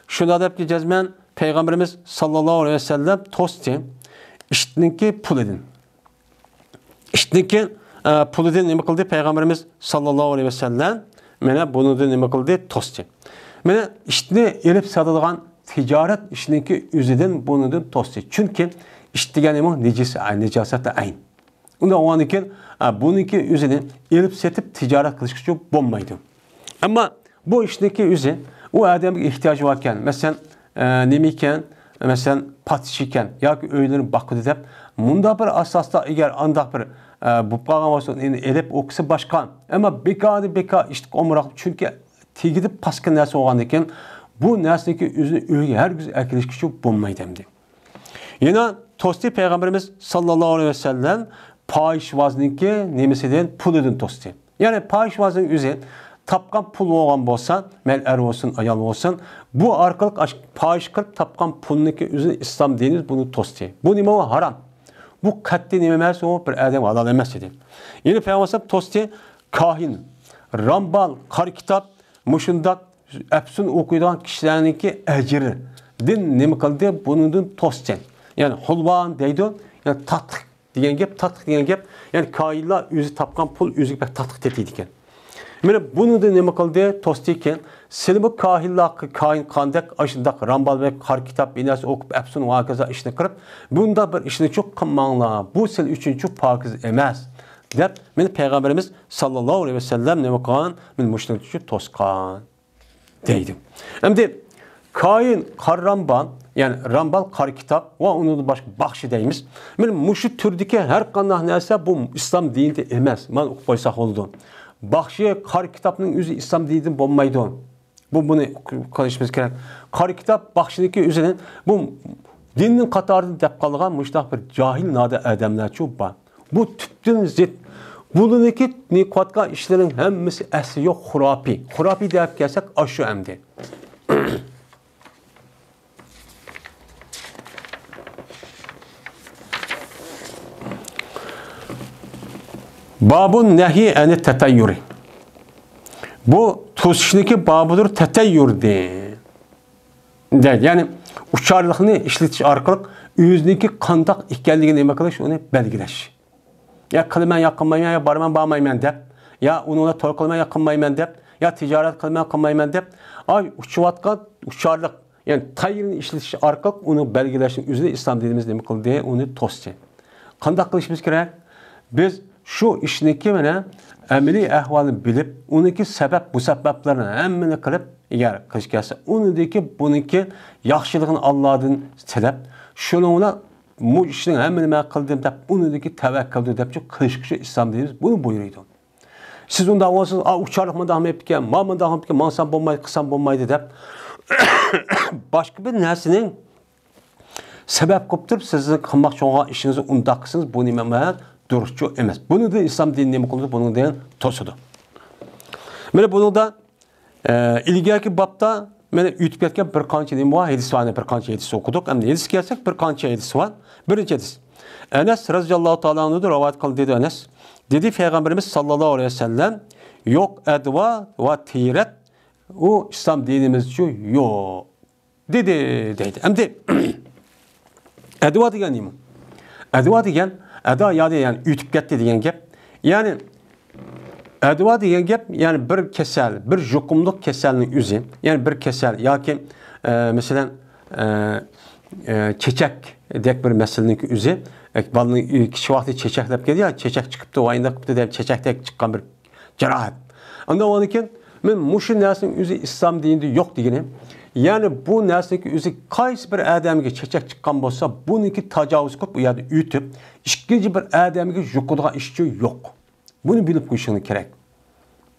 شۇنداق دەپكى جەزمەن پەيغەمبىرىمىز ساللاللاھۇ ئەلەيھى ۋەسەللەم توستى ئىتنىڭكى پۇلىدىن. ئىتنىڭكى، ئە، پۇلىدىن نېمە قىلدى؟ پەيغەمبىرىمىز ساللاللاھۇ ئەلەيھى ۋەسەللەم مانا بۇنىڭدىن نېمە قىلدى؟ توستى. مانا ئىتنى ئېلىپ ساتىدىغان تىجارەت ئىشىنىڭكى ئۆزىدىن بۇنىڭدىن توستى. چۈنكى ئىت دېگەن نېمە؟ نىجىس، ئە، نىجاسەتى ئەين. ئۇنداق بولغاندىن كېيىن، ئە، بۇنىڭكى ئۆزىنى ئېلىپ سېتىپ تىجارەت قىلىشقىچۇ بولمايدۇ. ئەمما بۇ ئىشنىڭكى ئۆزى ئۇ ئادەمگە ئېھتىياجى باركەن، مەسىلەن، ئە، نېمە ئىكەن، مەسىلەن، پاتىشى ئىكەن ياكى ئۆيلىرىنى باقىدۇ دەپ، مۇنداق بىر ئاساستا ئەگەر ئانداق بىر، ئە، بولۇپ قالغان بولسا، ئۇنى ئېلىپ ئوقۇسا باشقا. ئەمما بىكاردىن بىكار ئىشتىك ئومۇراق، چۈنكى تېگىدە پاسكىنا نەرسە بولغاندىن كېيىن، بۇ نەرسىنىڭكى ئۆزىنى ئۆيگە ھەرگىز ئەكېلىشكىچۇ بولمايدۇ ئەمدى. يەنە توستى پەيغەمبىرىمىز ساللاللاھۇ ئەلەيھى ۋەسەللەم پاھىشۋازنىڭكى نېمىسىدىن، پۇلىدىن توستى. يەنى پاھىشۋازنىڭ ئۆزى تاپقان پۇل بولغان بولسا، مەيلى ئەر بولسۇن، ئايال بولسۇن، بۇ ئارقىلىق ئاش-، پاھىش قىلىپ تاپقان پۇلنىڭكى ئۆزىنى ئىسلام دىنىمىز بۇنى توستى. بۇ نېمە ئۇ؟ ھارام. بۇ قەتئىي نېمە ئەمەس ئۇ؟ بىر ئادەم ھالال ئەمەس دېدى. يەنە پەيغەمبەر توستى كاھىن، رامبال، قارا كىتاب، مۇشۇنداق ئەپسۇن ئوقۇيدىغان كىشىلەرنىڭكى ئەجرىدىن نېمە قىلدى؟ بۇنىڭدىن توستى. يەنى خۇلۋان دەيدۇ، يەنى تاتلىق دېگەن گەپ، تاتلىق دېگەن گەپ، يەنى كاھىنلار ئۆزى تاپقان پۇل ئۆزىگە بەك تاتلىق تېتىيدىكەن. مانا بۇنىڭدا نېمە قىلدى؟ توستى ئىكەن. سىلىمۇ كاھىنلار، كاھىن قانداق ئاشۇنداق رامبال ۋە قارا كىتاب بىناسى ئوقۇپ ئەپسۇن ۋە ھاكازا ئىشنى قىلىپ، بۇنداق بىر ئىشنىچۇ قىلماڭلار. بۇ سىلەر ئۈچۈنچۇ پاكىز ئەمەس، دەپ، مانا پەيغەمبىرىمىز ساللاللاھۇ ئەلەيھى ۋەسەللەم نېمە قىلغان؟ مانا مۇشۇنىڭچۇ توسقان. دەيدۇ. ئەمدى كاھىن قارا رامبال، يەنى رامبال قارا كىتاب ۋە ئۇنىڭدىن باشقا باخشى دەيمىز. مانا مۇشۇ تۈردىكى ھەر قانداق نەرسە بۇ ئىسلام دىنىدا ئەمەس. مانا ئۇقۇپ قويساق بولىدۇ. باخشى قارا كىتابنىڭ ئۆزى ئىسلام دىنىدىن بولمايدۇ. بۇ، بۇنى قىلىشىمىز كېرەك. قارا كىتاب باخشىنىڭكى ئۆزىنى بۇ دىننىڭ قاتارىدىن دەپ قالغان مۇشۇنداق بىر جاھىل نادان ئادەملەرچۇ بار. بۇ تۈپتىن زىت. بۇلىنىكى نېقىۋاتقان ئىشلىرىنىڭ ھەممىسى ئەسلى يوق، خۇراپىي. خۇراپىي دەپ كەلسەك، ئاشۇ ئەمدى. بابۇن نەھي ئەنى تەتەييۇرى. بۇ توسۇشنىكى بابىدۇر تەتەييۇردىن. دەيدۇ. يەنى ئۇچارلىقنى ئىشلىتىش ئارقىلىق ئۆزىنىڭكى قانداق ئىكەنلىكىنى نېمە قىلىش، ئۇنى بەلگىلەش. يا قىلىمەن، يا قىلمايمەن، يا بارىمەن، بارمايمەن دەپ، يا ئۇنىڭ بىلەن توي قىلىمەن، يا قىلمايمەن دەپ، يا تىجارەت قىلىمەن، قىلمايمەن دەپ، ئاي ئۇچۇۋاتقان ئۇچارلىق، يەنى تايىرنى ئىشلىتىش ئارقىلىق ئۇنى بەلگىلەشنىڭ ئۆزىنى ئىسلام دىنىمىز نېمە قىلدى؟ ئۇنى توستى. قانداق قىلىشىمىز كېرەك؟ بىز شۇ ئىشنىڭكى مانا ئەمەلىي ئەھۋالىنى بىلىپ، ئۇنىڭكى سەۋەب، مۇسەببەپلىرىنى ھەممىنى قىلىپ، ئەگەر قىلىش كەلسە، ئۇنىڭدىكى، بۇنىڭكى ياخشىلىقىنى ئاللادىن تىلەپ، شۇنىڭ بىلەن بۇ ئىشنىڭ ھەممىنى مەن قىلدىم دەپ، ئۇنىڭدىكى تەۋەككۈلدۇر دەپ قىلىشقا ئىسلام دىنىمىز بۇنى بۇيرۇيدۇ. سىز ئۇنداق بولسىڭىز، ئا، ئۇچارلىق مۇنداق بېرىپتىكەن، ما مۇنداق بېرىپتىكەن، ماڭسام بولمايدۇ، قىلسام بولمايدۇ دەپ، باشقا بىر نەرسىنى سەۋەب قىلىپ تۇرۇپ، سىزنىڭ قىلماقچى بولغان ئىشىڭىزنى ئۇنداق قىلسىڭىز، بۇ نېمە ئەمەس؟ دۇرۇسچۇ ئەمەس. بۇنىڭدىن ئىسلام دىنى نېمە قىلىدۇ؟ بۇنىڭدىن توسىدۇ. مانا بۇنىڭدا، ئە، ئىلگەركى بابتا مانا ئۆتۈپ كەتكەن بىر قانچە نېمە بار؟ ھەدىس بار، بىر قانچە ھەدىس ئوقۇدۇق. ئەمدى ھەدىسكە كەلسەك، بىر قانچە ھەدىس بار. بىرىنچى ھەدىس. ئەنەس رەزىياللاھۇ تائالا ئەنھۇدىن رىۋايەت قىلدى، دېدى ئەنەس. دېدى پەيغەمبىرىمىز ساللاللاھۇ ئەلەيھى ۋەسەللەم، يوق ئەدۋا ۋە تىيرەت، ئۇ ئىسلام دىنىمىزچۇ يوق. دېدى، دەيدۇ. ئەمدى ئەدۋا دېگەن نېمە؟ ئەدۋا دېگەن، ئەدا يادى، يەنى ئۆتۈپ كەتتى دېگەن گەپ. يەنى ئەدۋا دېگەن گەپ، يەنى بىر كېسەل، بىر يۇقۇملۇق كېسەلنىڭ ئۆزى. يەنى بىر كېسەل ياكى، ئە، مەسىلەن، ئە، ئە، چېچەكدەك بىر مەسىلىنىڭ ئۆزى. ئە، بالىنىڭ كىچىك ۋاقتى چېچەكلەپ كەلدى، يا چېچەك چىقىپتۇ، ۋايىنداق قىپتۇ دەپ چېچەكتەك چىققان بىر جاراھەت. ئاندىن ئۇنىڭدىن كېيىن مەن مۇشۇ نەرسىنىڭ ئۆزى ئىسلام دىنىدا يوق دېگىنى، يەنى بۇ نەرسىنىڭ ئۆزى قايسى بىر ئادەمگە چېچەك چىققان بولسا، بۇنىڭكى تاجاۋۇز قىلىپ، ئۇ يەردە ئۆتۈپ، ئىككىنچى بىر ئادەمگە يۇقىدىغان ئىشچۇ يوق. بۇنى بىلىپ قويۇشىڭىز كېرەك.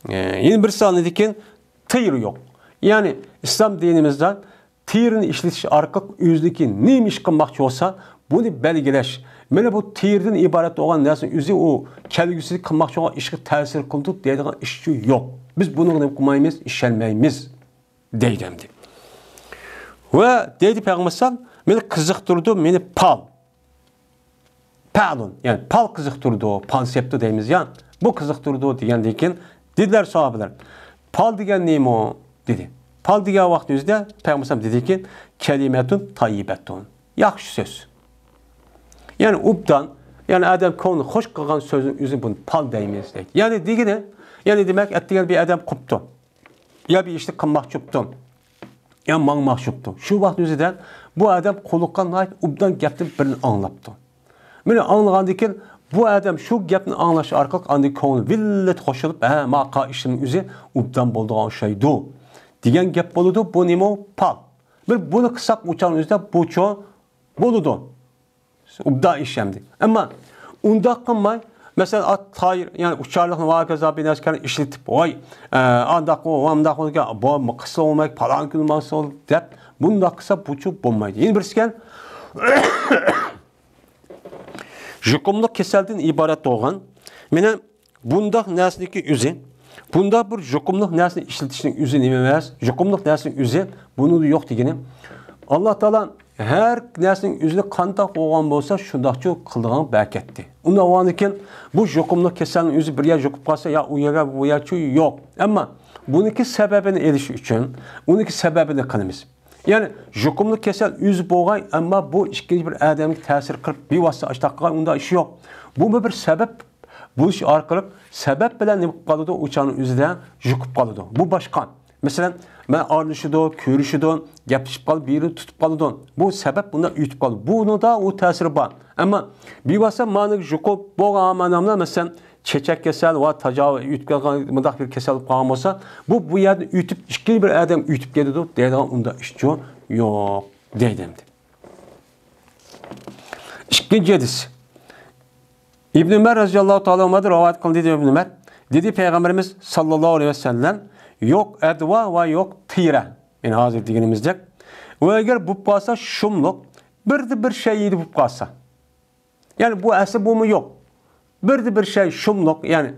ئە، يەنە بىرسى ئاندىن كېيىن تىيرى يوق. يەنى ئىسلام دىنىمىزدا تېرىنى ئىشلىتىش ئارقىلىق ئۆزىنىڭكى نېمە ئىش قىلماقچى بولسا، بۇنى بەلگىلەش. مانا بۇ تېرىدىن ئىبارەت بولغان نەرسىنىڭ ئۆزى ئۇ كەلگۈسىدە قىلماقچى بولغان ئىشقا تەسىر قىلىدۇ دەيدىغان ئىشچۇ يوق. بىز بۇنىڭغا نېمە قىلمايمىز؟ ئىشەنمەيمىز، دەيدۇ ئەمدى. ۋە دەيدۇ پەيغەمبەر ئەلەيھىسسالام، مېنى قىزىقتۇرىدۇ، مېنى پال. پەلۇن، يەنى پال قىزىقتۇرىدۇ، پانسېپتو دەيمىز يا، بۇ قىزىقتۇرىدۇ دېگەندىن كېيىن دېدىلەر ساھابىلەر، پال دېگەن نېمە؟ دېدى. پال دېگەن ۋاقىت ئۆزىدە پەيغەمبەر ئەلەيھىسسالام دېدىكى، كەلىمەتۇن تاييىبەتۇن. ياخشى سۆز. يەنى ئوبدان، يەنى ئادەم كۆڭلىنى خۇش قىلغان سۆزنىڭ ئۆزىنى بۇنى پال دەيمىز دەيدۇ. يەنى دېگىنى، يەنى دېمەك، ئەتىگەن بىر ئادەم قوپتۇ. يا بىر ئىشنى قىلماقچى بوپتۇ، يا ماڭماقچى بوپتۇ. شۇ ۋاقىت ئۆزىدە بۇ ئادەم قۇلىقىغا ناھايىتى ئوبدان گەپتىن بىرنى ئاڭلاپتۇ. مانا ئاڭلىغاندىن كېيىن بۇ ئادەم شۇ گەپنى ئاڭلاش ئارقىلىق ئاندىن كۆڭلى ۋىللىت قوشۇلۇپ، ھە، ما قىلغان ئىشىمنىڭ ئۆزى ئوبدان بولىدىغان ئوخشايدۇ دېگەن گەپ بولىدۇ. بۇ نېمە؟ پال. بىر بۇنى قىلساق ئۇ چاغنىڭ ئۆزىدە بۇچۇ بولىدۇ. ئوبدان ئىش ئەمدى. ئەمما ئۇنداق قىلماي، مەسىلەن، ئات تايىر، يەنى ئۇچارلىقنى ۋە ھاكازا بىر نەرسىلەرنى ئىشلىتىپ، ۋاي، ئە، ئانداق بۇ، مۇنداق بۇ، بۇ قىلسا بولمايدۇ، پالان كۈنى ماڭسا بولىدۇ دەپ، بۇنداق قىلسا بۇچۇ بولمايدۇ. يەنە بىرسىكەن، يۇقۇملۇق كېسەلدىن ئىبارەت بولغان، مانا بۇنداق نەرسىنىڭكى ئۆزى، بۇنداق بىر يۇقۇملۇق نەرسىنى ئىشلىتىشنىڭ ئۆزى نېمە ئەمەس؟ يۇقۇملۇق نەرسىنىڭ ئۆزى بۇنىڭدا يوق دېگىنى. ئاللا تائالا ھەر نەرسىنىڭ ئۆزىنى قانداق بولغان بولسا، شۇنداقچۇ قىلىدىغان بەرىكەتتى. ئۇنداق بولغاندىكىن، بۇ يۇقۇملۇق كېسەلنىڭ ئۆزى بىر يەر يۇقۇپ قالسا، يا ئۇ يەرگە، بۇ يەرچۇ يوق. ئەمما بۇنىڭكى سەۋەبىنى ئېلىش ئۈچۈن، ئۇنىڭكى سەۋەبىنى قىلىمىز. يەنى يۇقۇملۇق كېسەل ئۆزى بولغاي، ئەمما بۇ ئىككىنچى بىر ئادەمگە تەسىر قىلىپ، بىۋاسىتە ئاشتاق قىلغان ئۇنداق ئىش يوق. بۇمۇ بىر سەۋەب بولۇش ئارقىلىق، سەۋەب بىلەن نېمە قىلىپ قالىدۇ؟ ئۇ چاغنىڭ ئۆزىدە يۇقۇپ قالىدۇ. بۇ باشقا. مەسىلەن، مەن ئارىلىشىدۇ، كۆرۈشىدۇ، گەپلىشىپ قالىدۇ، بىرىنى تۇتۇپ قالىدۇ. بۇ سەۋەب بۇنداق ئۆتۈپ قالىدۇ. بۇنىڭدا ئۇ تەسىرى بار. ئەمما بىۋاسىتە مانا يۇقۇپ بولغان ئامانەملەر، مەسىلەن، چېچەك كېسەل ۋە تاجاۋۇز ئۆتۈپ كەلگەن مۇنداق بىر كېسەل بولۇپ قالغان بولسا، بۇ، بۇ يەردىن ئۆتۈپ، ئىككىنچى بىر ئادەم ئۆتۈپ كېتىدۇ دەيدىغان ئۇنداق ئىشچۇ يوق دەيدۇ ئەمدى. ئىككىنچى ھەدىس. ئىبن ئۆمەر رەزىياللاھۇ تائالا ئەنھۇدىن رىۋايەت قىلىندى، دېدى ئىبن ئۆمەر. دېدى پەيغەمبىرىمىز ساللاللاھۇ ئەلەيھى ۋەسەللەم، يوق ئەدۋا ۋە يوق تىرە. يەنى ھازىر دېگىنىمىزدەك. ۋە ئەگەر بولۇپ قالسا شۇملۇق، بىردە بىر شەي يېدى بولۇپ قالسا. يەنى بۇ ئەسلى بۇمۇ يوق. بىردە بىر شەي شۇملۇق، يەنى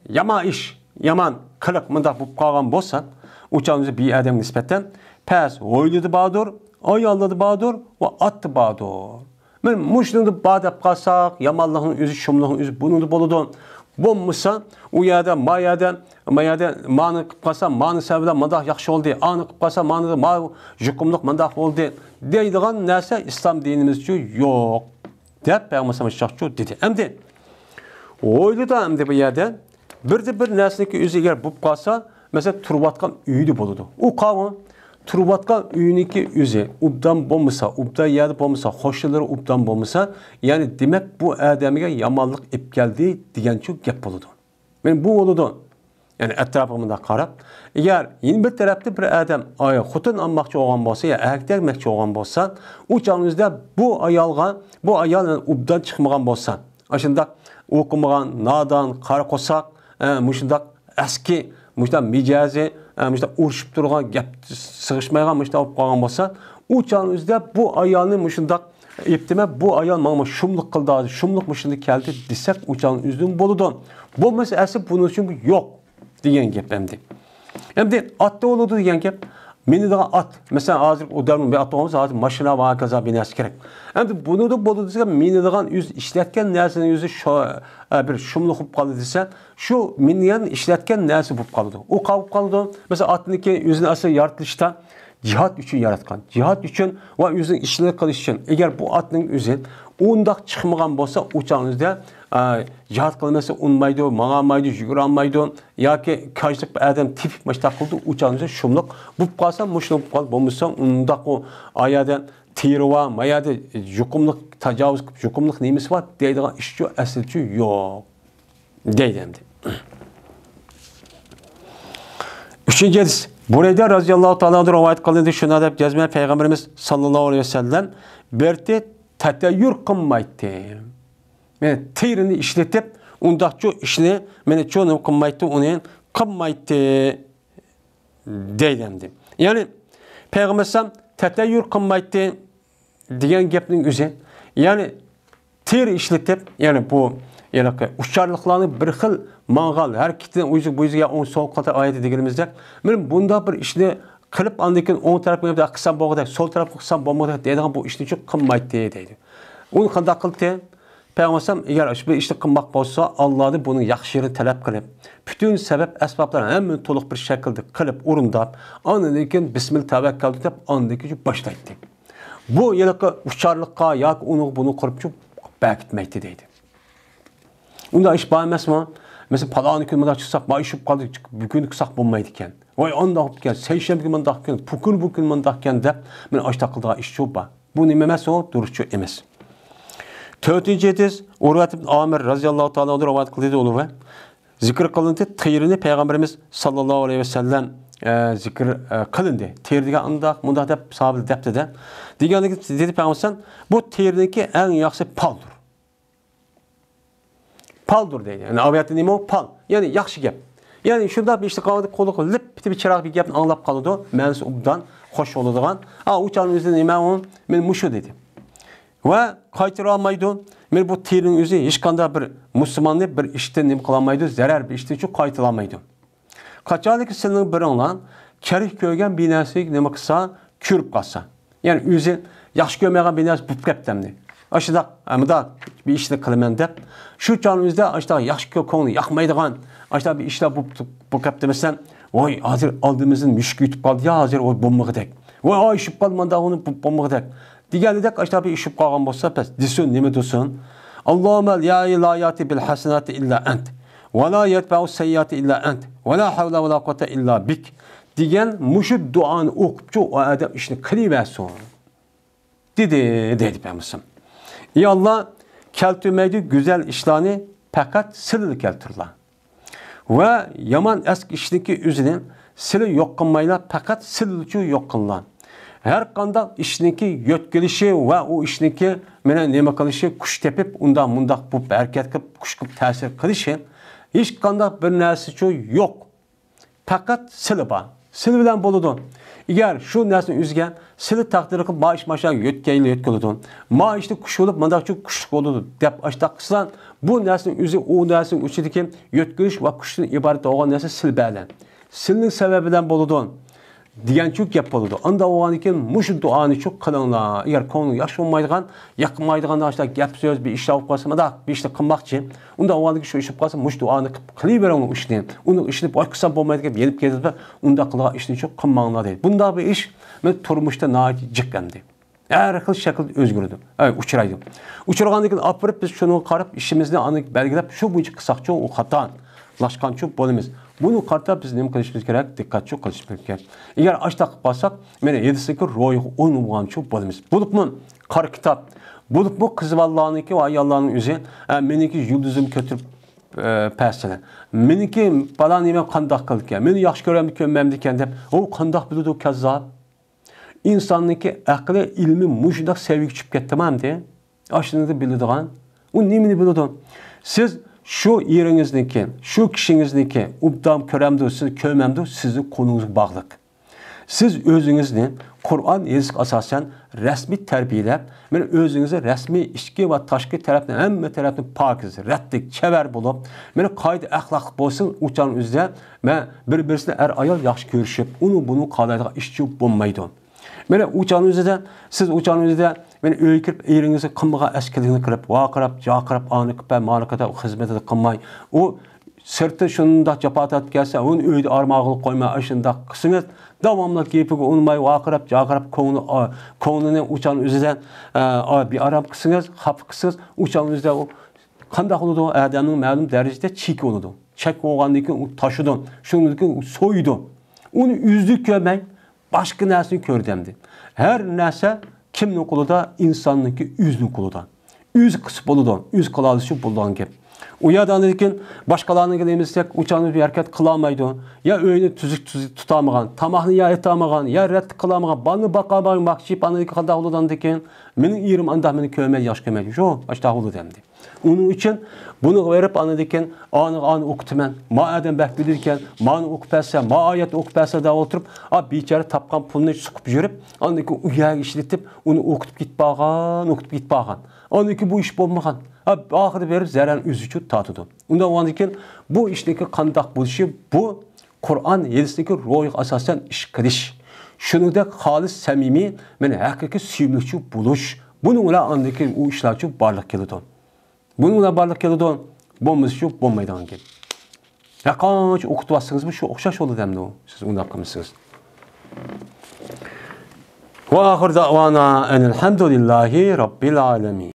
يامان ئىش، يامان قىلىق مۇنداق بولۇپ قالغان بولسا، ئۇ چاغدا بىر ئادەمگە نىسبەتەن پەس ھويلىدا باردۇر، ئاياللىدا باردۇر ۋە ئاتتا باردۇر. مانا مۇشۇنىڭدا بار دەپ قالساق، يامانلىقنىڭ ئۆزى، شۇملۇقنىڭ ئۆزى بۇنىڭدا بولىدۇ. بولمىسا، ئۇ يەردە، ما يەردە، ما يەردە مانى قىلىپ قالسا، مانى سەۋەبىدە مۇنداق ياخشى بولدى، ئانى قىلىپ قالسا، مانىدا ما يۇقۇملۇق مۇنداق بولدى دەيدىغان نەرسە ئىسلام دىنىمىزچۇ يوق، دەپ پەيغەمبەر ئەلەيھىسسالام دېدى. ئەمدى ھويلىدا ئەمدى بۇ يەردە بىردە بىر نەرسىنىڭكى ئۆزى ئەگەر بولۇپ قالسا، مەسىلەن، تۇرۇۋاتقان ئۆيدە بولىدۇ. ئۇ قاۋۇ، تۇرۇۋاتقان ئۆينىڭكى ئۆزى ئوبدان بولمىسا، ئوبدان يەردە بولمىسا، قوشنىلىرى ئوبدان بولمىسا، يەنى دېمەك، بۇ ئادەمگە يامانلىق ئېلىپ كەلدى دېگەنچۇ گەپ بولىدۇ. مانا بۇ بولىدۇ. يەنى ئەتراپىغا مۇنداق قاراپ، ئەگەر يەنە بىر تەرەپتە بىر ئادەم ئاي، خوتۇن ئالماقچى بولغان بولسا يا ئەركەك دەيمەكچى بولغان بولسا، ئۇ چاغنىڭىزدا بۇ ئايالغا، بۇ ئايال ئوبدان چىقمىغان بولسا، ئاشۇنداق ئوقۇمىغان، نادان، قارا قورساق، ئە، مۇشۇنداق ئەسكى، مۇشۇنداق مىجەزى، ئە، مۇشۇنداق ئۇرۇشۇپ تۇرغان، گەپ سىغىشمايدىغان مۇشۇنداق بولۇپ قالغان بولسا، ئۇ چاغنىڭ ئۆزىدە بۇ ئايالنى مۇشۇنداق ئېيىپتىمەن، بۇ ئايال ماڭا شۇملۇق قىلدى، شۇملۇق مۇشۇنداق كەلدى دېسەك، ئۇ چاغنىڭ ئۆزىدىمۇ بولىدۇ. بولمىسا ئەسلى بۇنىڭ ئۈچۈن يوق دېگەن گەپ ئەمدى. ئەمدى ئاتتا بولىدۇ دېگەن گەپ. مىنىدىغان ئات، مەسىلەن، ھازىر ئۇ دەۋرنىڭ بىر ئات بولغان بولسا، ھازىر ماشىنا ۋە ھاكازا بىر نەرسە كېرەك. ئەمدى بۇنىدا بولىدۇ دېسەك، مىنىدىغان ئۆزى ئىشلەتكەن نەرسىنىڭ ئۆزى شۇ، ئە، بىر شۇملۇق بولۇپ قالدى دېسە، شۇ مىنگەن ئىشلەتكەن نەرسە بولۇپ قالىدۇ. ئۇ قاۋۇپ قالىدۇ. مەسىلەن، ئاتنىڭكى ئۆزىنى ئەسلى يارىتىلىشتا جىھاد ئۈچۈن ياراتقان. جىھاد ئۈچۈن ۋە ئۆزىنىڭ ئىشىنى قىلىش ئۈچۈن. ئەگەر بۇ ئاتنىڭ ئۆزى ئۇنداق چىقمىغان بولسا، ئۇ چاغنىڭىزدا، ئە، جىھاد قىلمىسا ئۇنىمايدۇ، ماڭالمايدۇ، يۈگۈرەلمەيدۇ ياكى كاجلىق بىر ئادەم تېپىپ ماشتاق قىلدى، ئۇ چاغنىڭىزدا شۇملۇق بولۇپ قالسا، مۇشۇنداق بولۇپ قالدى، بولمىسا ئۇنداق ئۇ ئايەردە تېرە بار، مايەردە يۇقۇملۇق تاجاۋۇز قىلىپ، يۇقۇملۇق نېمىسى بار دەيدىغان ئىشچۇ، ئەسلىچۇ يوق. دەيدۇ ئەمدى. ئۈچىنچى ھەدىس. بۇرەيدە رەزىياللاھۇ تائالا ئەنھۇ رىۋايەت قىلىندى، شۇنداق دەپ جەزمەن پەيغەمبىرىمىز ساللاللاھۇ ئەلەيھى ۋەسەللەم بىرتى تەتەييۇر قىلمايتتى. مەنە تېرىنى ئىشلىتىپ، ئۇنداقچۇ ئىشنى، مەنە چۇ نېمە قىلمايتتى، ئۇنى قىلمايتتى. دەيدۇ ئەمدى. يەنى پەيغەمبەر ئەلەيھىسسالام تەتەييۇر قىلمايتتى دېگەن گەپنىڭ ئۆزى. يەنى تېرە ئىشلىتىپ، يەنى بۇ ھېلىقى ئۇچارلىقلارنى بىر خىل ماڭغان ھەرىكىتىنى ئۇ يۈزگە، بۇ يۈزگە، يا ئوڭ سول قاتا ئايەتتە دېگىنىمىزدەك، مانا بۇنداق بىر ئىشنى قىلىپ، ئاندىن كېيىن ئوڭ تەرەپكە قىلسام بولغۇدەك، سول تەرەپكە قىلسام بولمىغۇدەك دەيدىغان بۇ ئىشنى چۈ قىلمايتتى دەيدۇ. ئۇنى قانداق قىلدى؟ پەيغەمبەر ئەلەيھىسسالام ئەگەر شۇ بىر ئىشنى قىلماق بولسا، ئاللادىن بۇنىڭ ياخشى يېرىنى تەلەپ قىلىپ، پۈتۈن سەۋەب ئەسبابلار ھەممىنى تولۇق بىر شەكىلدە قىلىپ، ئورۇنداپ، ئاندىن كېيىن بىسمىللا تەۋەككەلتۇ دەپ، ئاندىن كېيىن باشلايتتى. بۇ ھېلىقى ئۇچارلىققا ياكى ئۇنىڭغا بۇنى قىلىپ چۈ بەركىتمەيتتى دەيدۇ. ئۇنداق ئىش بار ئەمەسمۇ؟ مەسىلەن، پالانى كۈنى مۇنداق چىقساق، ما ئىش بولۇپ قالدى، بۈگۈن قىلساق بولمايدىكەن. ۋاي، ئانداق بولۇپتىكەن، سەيشەنبە كۈنى مۇنداق كۈن، پۇكۈن بۇ كۈن مۇنداق ئىكەن دەپ، مانا ئاشۇنداق قىلىدىغان ئىشچۇ بار. بۇ نېمە ئەمەس ئۇ؟ دۇرۇسچۇ ئەمەس. تۆتىنچى ھەدىس، ئۇرۋەت ئىبن ئامىر رەزىياللاھۇ تائالا ئەنھۇ رىۋايەت قىلدى، ئۇلۇغ ۋە زىكىر قىلىندى، تېرىنى پەيغەمبىرىمىز ساللاللاھۇ ئەلەيھى ۋەسەللەم، ئە، زىكىر، ئە، قىلىندى. تېرە دېگەن ئانداق، مۇنداق دەپ ساھابىلەر دەپتىدە. دېگەندىكى دېدى پەيغەمبەر، بۇ تېرىنىڭكى ئەڭ ياخشىسى پالدۇر. پالدۇر دەيدۇ. يەنى ئاۋىياتتا نېمە ئۇ؟ پال. يەنى ياخشى گەپ. يەنى شۇنداق بىر ئىشنى قىلغاندا قۇلىقى لىپپىتى بىر چىراغ بىر گەپنى ئاڭلاپ قالىدۇ. مەنىسى ئوبدان خوش بولىدىغان. ئا، ئۇ چاغنىڭ ئۆزىدە نېمە ئۇ؟ مەن مۇشۇ دېدى. ۋە قايتۇرالمايدۇ. مەن بۇ تېرىنىڭ ئۆزى ھېچقانداق بىر مۇسۇلماننى بىر ئىشتىن نېمە قىلالمايدۇ، زەرەر بىر ئىشتىن چۈ قايتۇرالمايدۇ. قاچانكى سىلىنىڭ بىرىڭلار كەرك كۆرگەن بىر نەرسىگە نېمە قىلسا، كۆرۈپ قالسا. يەنى ئۆزى ياخشى كۆرمەيدىغان بىر نەرسە بولۇپ كەپتۇ ئەمدى. ئاشۇنداق، ئە، مۇنداق بىر ئىشنى قىلىمەن دەپ، شۇ چاغنىڭ ئۆزىدە ئاشۇنداق ياخشى كۆ-، كۆڭلى ياقمايدىغان، ئاشۇنداق بىر ئىشلار بولۇپ، بولۇپ كەپتۇ. مەسىلەن، ۋاي، ھازىر ئالدىمىزدىن مۈشۈك ئۆتۈپ قالدى يا، ھازىر ۋاي بولمىغۇدەك. ۋاي، ئاي، ئىشىپ قالدى، مانداق ئۇنى بولمىغۇدەك دېگەندەك، ئاشۇنداق بىر ئىشىپ قالغان بولسا، بەس دېسۇن، نېمە دېسۇن؟ اللهم لا، لا يأتي بالحسنات إلا أنت، ولا يدفع السيئات إلا أنت، ولا حول ولا قوة إلا بك دېگەن مۇشۇ دۇئانى ئوقۇپچۇ ئۇ ئادەم ئىشنى قىلىۋەرسۇن. دېدى، دەيدۇ پەيغەمبىرىمىز. ئى ئاللا، كەلتۈرمەيدۇ گۈزەل ئىشلارنى، پەقەت سىلىلا كەلتۈرلا. ۋە يامان ئەسكى ئىشنىڭكى ئۆزىنى سىلى يوق قىلمايلا، پەقەت سىلىلىچۇ يوق قىللا. ھەر قانداق ئىشنىڭكى يۆتكىلىشى ۋە ئۇ ئىشنىڭكى مېنى نېمە قىلىشى، كۈچ تېپىپ، ئۇنداق مۇنداق بۇ ھەرىكەت قىلىپ، كۈچ قىلىپ تەسىر قىلىشى، ھېچ قانداق بىر نەرسىچۇ يوق. پەقەت سىلى بار. سىلى بىلەن بولىدۇ. ئەگەر شۇ نەرسىنى ئۆزگە سىلى تەقدىر قىلىپ، ما ئىش ماشا يۆتكەيلى يۆتكىلىدۇ. ما ئىشتا كۈچ بولۇپ، مانداقچۇ كۈچلۈك بولىدۇ دەپ ئاشتاق قىلسا، بۇ نەرسىنىڭ ئۆزى، ئۇ نەرسىنىڭ ئىچىدىكى يۆتكىلىش ۋە كۈچتىن ئىبارەت بولغان نەرسە سىلى بىلەن. سىلىنىڭ سەۋەبى بىلەن بولىدۇ دېگەنچۇ گەپ بولىدۇ. ئانداق بولغاندىن كېيىن مۇشۇ دۇئانىچۇ قىلىڭلار. ئەگەر كۆڭلۈڭ ياخشى بولمايدىغان، ياقمايدىغان ئاشۇنداق گەپ سۆز، بىر ئىشلار بولۇپ قالسا، مۇنداق بىر ئىشنى قىلماقچى. ئۇنداق بولغاندىن كېيىن شۇ ئىش بولۇپ قالسا، مۇشۇ دۇئانى قىلىپ، قىلىۋېرىڭ ئۇ ئىشنى. ئۇنىڭ ئىشىنى باشقا قىلسام بولمايدىكەن، يېنىپ كېتىدۇ. ئۇنداق قىلغان ئىشنى شۇ قىلماڭلار دەيدۇ. بۇنداق بىر ئىش مەن تۇرمۇشتا ناھايىتى جىق ئەمدى. ھەر خىل شەكىلدە ئۆزگىرىدۇ، ئەي، ئۇچرايدۇ. ئۇچرىغاندىن كېيىن ئاپىرىپ بىز شۇنىڭغا قاراپ ئىشىمىزنى ئانىڭ بەلگىلەپ، شۇ بويىچە قىلساقچۇ ئۇ خاتا. لاشقانچۇ بولىمىز. بۇنىڭغا قارىتا بىز نېمە قىلىشىمىز كېرەك؟ دىققەتچۇ قىلىشىمىز كېرەك. ئەگەر ئاشتاق قىلىپ قالساق، مانا ھەدىسنىڭكى روھىغا ئۇيمىغانچۇ بولىمىز. بولۇپمۇ قارا كىتاب، بولۇپمۇ قىز بالىلارنىڭكى ۋە ئاياللارنىڭ ئۆزى، ئە، مېنىڭكى يۇلدۇزۇم كۆتۈرۈپ، ئە، پەسىلى. مېنىڭكى پالان نېمەم قانداق قىلىدىكەن، مېنى ياخشى كۆرەمدۇ، كۆرمەمدىكەن دەپ، ئۇ قانداق بىلىدۇ، كەززاپ؟ ئىنساننىڭكى ئەقلى، ئىلمى مۇشۇنداق سەۋىيىگە چۈشۈپ كەتتىما ئەمدى؟ ئاشۇنىڭدىن بىلىدىغان. ئۇ نېمىنى بىلىدۇ؟ سىز شۇ ئېرىڭىزنىڭكى، شۇ كىشىڭىزنىڭكى ئوبدان كۆرەمدۇ، سىز كۆرمەمدۇ، سىزنىڭ قولىڭىزغا باغلىق. سىز ئۆزىڭىزنى قۇرئان، ھەدىسكە ئاساسەن رەسمىي تەربىيەلەپ، مانا ئۆزىڭىزنى رەسمىي ئىچكى ۋە تاشقى تەرەپنى، ھەممە تەرەپنى پاكىز، رەتلىك، چەۋەر بولۇپ، مانا قائىدە ئەخلاقلىق بولسىڭىز، ئۇ چاغنىڭ ئۆزىدە مانا بىر-بىرسىنى ئەر-ئايال ياخشى كۆرۈشۈپ، ئۇنى بۇنى قالايدىغان ئىشچۇ بولمايدۇ. مانا ئۇ چاغنىڭ ئۆزىدە، سىز ئۇ چاغنىڭ ئۆزىدە مانا ئۆيگە كىرىپ، ئېرىڭىزگە قىلمىغان ئەسكىلىكنى قىلىپ، ۋارقىراپ، جارقىراپ، ئانى قىلىپ، مانى قىلىپ، خىزمىتىنى قىلماي، ئۇ سىرتتا شۇنداق جاپا تارتىپ كەلسە، ئۇنى ئۆيدە ئارماغىلى قويماي، ئاشۇنداق قىلسىڭىز، داۋاملىق گېپىگە ئۇنىماي، ۋارقىراپ، جارقىراپ، كۆڭلى، ئا، كۆڭلىنى ئۇ چاغنىڭ ئۆزىدە، ئا، ئا، بىئارام قىلسىڭىز، خاپا قىلسىڭىز، ئۇ چاغنىڭ ئۆزىدە ئۇ قانداق بولىدۇ؟ ئادەمنىڭ مەلۇم دەرىجىدە چېكى بولىدۇ. چەك بولغاندىن كېيىن ئۇ تاشىدۇ، شۇنىڭدىن كېيىن ئۇ سويىدۇ. ئۇنى ئۆزى كۆرمەي، باشقا نەرسىنى كۆردى ئەمدى. ھەر نەرسە كىمنىڭ قولىدا؟ ئىنساننىڭكى ئۆزىنىڭ قولىدا. ئۆزى قىلسا بولىدۇ، ئۆزى قىلالىسا بولىدىغان گەپ. ئۇ يەردە ئاندىن كېيىن باشقىلارنىڭكى نېمە دېسەك، ئۇ چاغدا بىر ھەرىكەت قىلالمايدۇ. يا ئۆينى تۈزۈك، تۈزۈك تۇتالمىغان، تاماقنى يا ئېتالمىغان، يا رەتلىك قىلالمىغان، بالىنى باقالمىغان، ماكچىپ ئاندىن كېيىن قانداق بولىدۇ ئاندىن كېيىن؟ مېنىڭ ئېرىم ئانداق مېنى كۆرمەيدۇ، ياخشى كۆرمەيدۇ. شۇ، ئاشۇنداق بولىدۇ ئەمدى. ئۇنىڭ ئۈچۈن بۇنىڭغا بېرىپ، ئاندىن كېيىن ئانىغا ئانى ئوقۇتىمەن، ما ئادەم بەك بىلىدىكەن، مانى ئوقۇپ بەرسە، ما ئايەتنى ئوقۇپ بەرسە دەپ ئولتۇرۇپ، ئا، بىچارە تاپقان پۇلنى سوقۇپ يۈرۈپ، ئاندىن كېيىن ئۇ يەرگە ئىشلىتىپ، ئۇنى ئوقۇتۇپ كېتىپ بارغان، ئوقۇتۇپ كېتىپ بارغان. ئاندىن كېيىن بۇ ئىش بولمىغان. ئا، ئاخىرىدا بېرىپ زەرەرنى ئۆزى ئۈچۈن تارتىدۇ. ئۇنداق بولغاندىن كېيىن بۇ ئىشنىڭكى قانداق بولۇشى، بۇ قۇرئان، ھەدىسنىڭكى روھىغا ئاساسەن ئىش قىلىش. شۇنىڭدەك خالىس، سەمىمىي، مانا ھەقىقىي سۆيۈملۈكچۇ بولۇش. بۇنىڭ بىلەن ئاندىن كېيىن ئۇ ئىشلارچۇ بارلىققا كېلىدۇ. بۇنىڭ بىلەن بارلىققا كېلىدۇ، بولمىسىچۇ بولمايدىغان گەپ. ھەرقانچە ئوقۇتۇۋاتسىڭىزمۇ شۇ ئوخشاش بولىدۇ ئەمدى ئۇ، سىز ئۇنداق قىلمىسىڭىز. وآخر دعوانا أن الحمد لله رب العالمين.